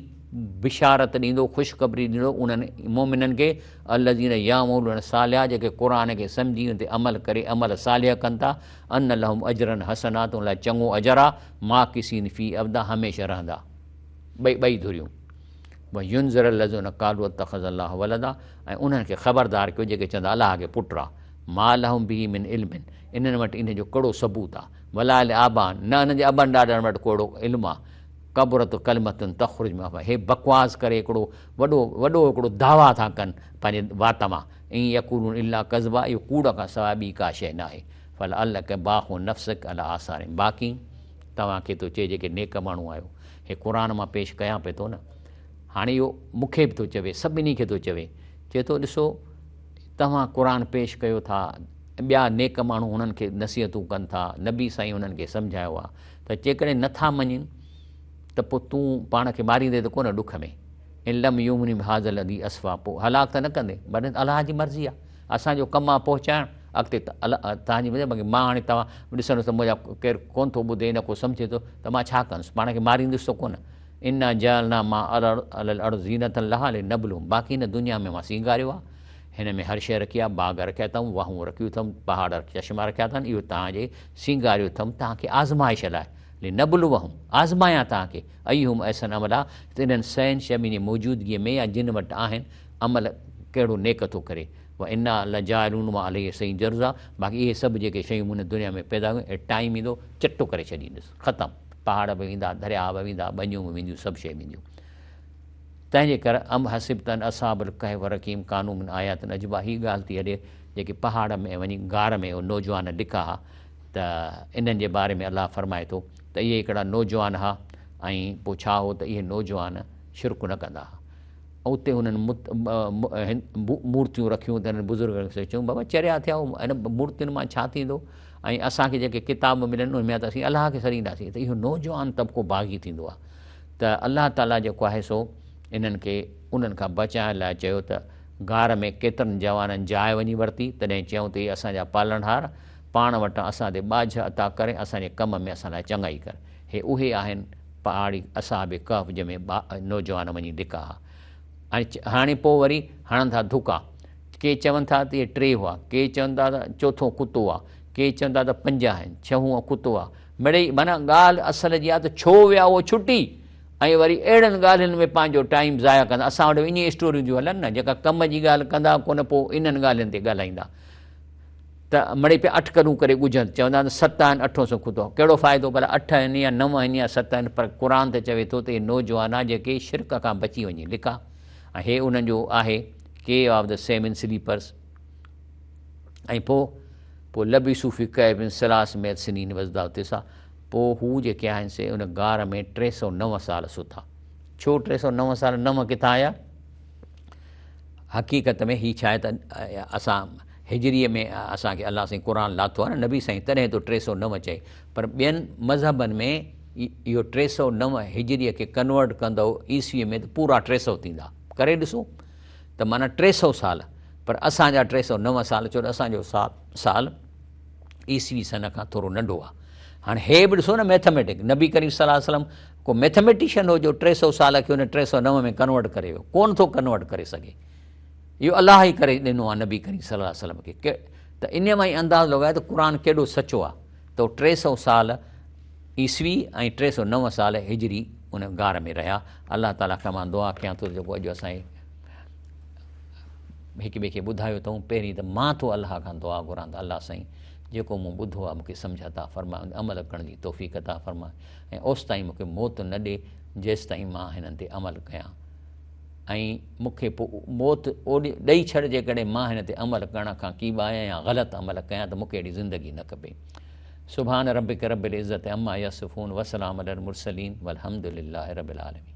بشارت ڏيندو، خوشخبري ڏيندو انهن مؤمنن کي، الذين يعملون الصالحات جيڪي قرآن کي سمجهي ان تي عمل ڪري عمل صالح ڪن ٿا، ان لهم اجرا حسنا ته ان لاء چڱو اجر آ، ماڪثين فيه ابدا هميشه رهندا. ٻئي ٻئي ڌريون. وينذر الذين قالوا اتخذ الله ولدا ۽ انهن کي خبردار ڪيو جيڪي چوندا الله کي پٽ آ، ما لهم به من علم انهن وٽ ان جو ڪهڙو ثبوت آ، ولا لآبائهم نه انهن جي ابن ڏاڏن وٽ ڪو اهڙو علم آ، ڪبرت ڪلمة تخرج من افواههم هي بڪواس ڪري هڪڙو وڏو وڏو هڪڙو دعويٰ ٿا ڪن پنهنجي وات مان، ان يقولون الا ڪذبا اهو ڪوڙ کان سواء ٻي ڪا شيء ناهي، فلعلک باخع نفسک علي آثارهم باقي توهان کي ٿو چئي جيڪي نيڪ ماڻهو آهيو، هي قرآن مان پيش ڪيان پئي ٿو نه، هاڻي اهو مون کي به ٿو چوي، سڀني کي ٿو چوي، چئي ٿو ڏسو توهان قرآن پيش ڪيو ٿا، ٻيا نيڪ ماڻهو هنن کي نصيحتون ڪن ٿا، نبي سائين هنن کي سمجهايو آهي ته جيڪڏهن نٿا مڃين ته پوء تون پاڻ کي ماريندين ته ڪونه ڏک ۾، ان لم يؤمنوا بهذا الحديث اسفا، پوء هلاڪ ته نه ڪندين، پر الله جي مرضي آهي، اسان جو ڪم آهي پهچائڻ، اڳتي توهان جي مرضي، باقي مان هاڻي توهان ڏسندس ته منهنجا ڪير ڪونه ٿو ٻڌي نه ڪو سمجهي ٿو ته مان ڇا ڪندس، پاڻ کي ماريندس ته ڪونه. انا جعلنا ما علي الارض زينة لها لنبلوهم، باقي هن دنيا ۾ مان سينگاريو آهي، هن ۾ هر شيء رکي آهي، باغ رکيا اٿم، واهون رکيون اٿم، پهاڙ چشما رکيا اٿن، اهو توهان جي سينگاريو اٿم توهان کي آزمائش لاء، لنبلوهم، آزمايان توهان کي، ايهم احسن عملا، ته انهن سئن شين جي موجودگيء ۾ يا جن وٽ آهن عمل ڪهڙو نيڪ ٿو ڪري، وانا لجاعلون ما عليها صعيدا جرزا، باقي اهي سڀ جيڪي شيون مون هن دنيا ۾ پيدا ڪيون، ٽائيم ايندو چٽو ڪري ڇڏيندس، ختم. پهاڙ به ويندا، درياهه به ويندا، ٻنيون به وينديون، سڀ شيء وينديون. تنهن جي ڪر ام حسبت ان اصحاب الڪهف والرقيم ڪانوا من آياتنا عجبا هي ڳالهه ٿي هلي جيڪي پهاڙ ۾ وڃي غار ۾ اهي نوجوان لڪا ها ته انهن جي باري ۾ الله فرمائي ٿو ته اهي هڪڙا نوجوان ها ۽ پوء ڇا هو ته اهي نوجوان شرڪ نه ڪندا ها. اتي هنن مورتيون رکيون ته هنن بزرگن کي چيون بابا چريا ٿيا آهيو هن مورتين مان ڇا ٿيندو ۽ اسان کي جيڪي ڪتاب ملن ان ۾ ته اسين الله کي سڏينداسين ته اهو نوجوان طبقو باغي ٿيندو آهي ته الله تعاليٰ جيڪو آهي سو انهن کي انهن کان بچائڻ لاء چيو ته غار ۾ ڪيترن جوانن جاء وڃي ورتي تڏهن چيائون ته اي اسان جا پالڻهار پاڻ وٽان اسان تي ٻاجهه عطا ڪر ۽ اسان جي ڪم ۾ اسان لاء چڱائي ڪر هي اهي آهن پهاڙي اصحاب ڪهف جنهن ۾ نوجوان وڃي لڪا ها ۽ هاڻي پوء وري هڻن ٿا ڌڪا. ڪي چون ٿا ته اهي ٽي هئا، ڪي چون ٿا ته چوٿون ڪتو آ، ڪي چون ٿا ته پنج آهن، ڇهون ڪتو آ. مڙئي معنيٰ ڳالهه اصل جي آ ته ڇو ويا اهو ڇٽي ۽ وري اهڙن ڳالهين ۾ پنهنجو ٽائيم ضايع ڪندا. اسان وٽ به ائين اسٽوريون ٿيون هلن نه، جيڪا ڪم جي ڳالهه ڪندا ڪونه پوء انهن ڳالهين تي ڳالهائيندا. ته مڙئي پيا اٽڪلون ڪري ڳجهن، چوندا آهن ته ست آهن اٺون سو کتو آهي، ڪهڙو فائدو ڀلا اٺ آهن يا نو آهن يا ست آهن، پر قرآن ته چوي ٿو ته اهي نوجوان آهن جيڪي شرڪ کان بچي وڃي لڪا ۽ هي انهن جو آهي cave of the seven sleepers ۽ پوء پوء لبثوا في ڪهف ثلاث مئة سنين وازدادوا تسعا پوء هو جيڪي آهن سي ان غار ۾ 309 سال ستا. ڇو 309 سال نو ڪٿان آيا؟ حقيقت ۾ هي ڇا آهي ته اسان هجريء ۾ اسان کي الله سائين قرآن لاٿو آهي نه نبي سائين تڏهن ٿو 309 چئي پر ٻين مذهبن ۾ اهو 309 هجريء کي ڪنورٽ ڪندو عيسويء ۾ ته پورا 300 ٿيندا ڪري ڏسو ته معنيٰ 300 سال پر اسان جا 309 سال ڇو ته اسان جو سال عيسوي سن کان ٿورو ننڍو آهي. هاڻي هي به ڏسو نه ميٿميٽڪ، نبي ڪريم صلي الله عليه وسلم ڪو ميٿميٽيشن هو جو 300 سال کي هن 309 ۾ ڪنورٽ ڪري ويو، ڪونه ٿو ڪنورٽ ڪري سگهي. اهو الله ئي ڪري ڏنو آهي نبي ڪريم صلي الله عليه وسلم کي. ته ان مان ئي انداز لڳايو ته قرآن ڪيڏو سچو آهي ته 300 سال عيسوي ۽ 309 سال هجري ان غار ۾ رهيا. الله تعاليٰ کان مان دعا ڪيان ٿو ته جيڪو اڄ اسان هڪ ٻئي کي ٻڌايو اٿئون، پهرين ته مان ٿو الله کان دعا گهران ته الله سائين جيڪو مون ٻڌو آهي مون کي سمجهه عطا فرماء ان تي عمل ڪرڻ جي توفيق عطا فرماء ۽ اوستائين مون کي موت نه ڏي جيستائين مان هنن تي عمل ڪيان ۽ مون کي پوء موت اوڏي ڏئي ڇڏ جيڪڏهن مان هن تي عمل ڪرڻ کان ڪيٻايان يا غلط عمل ڪيان ته مون کي اهڙي زندگي نه کپي. سبحان ربک رب العزت عما يصفون وسلام علي المرسلين والحمد لله رب العالمين.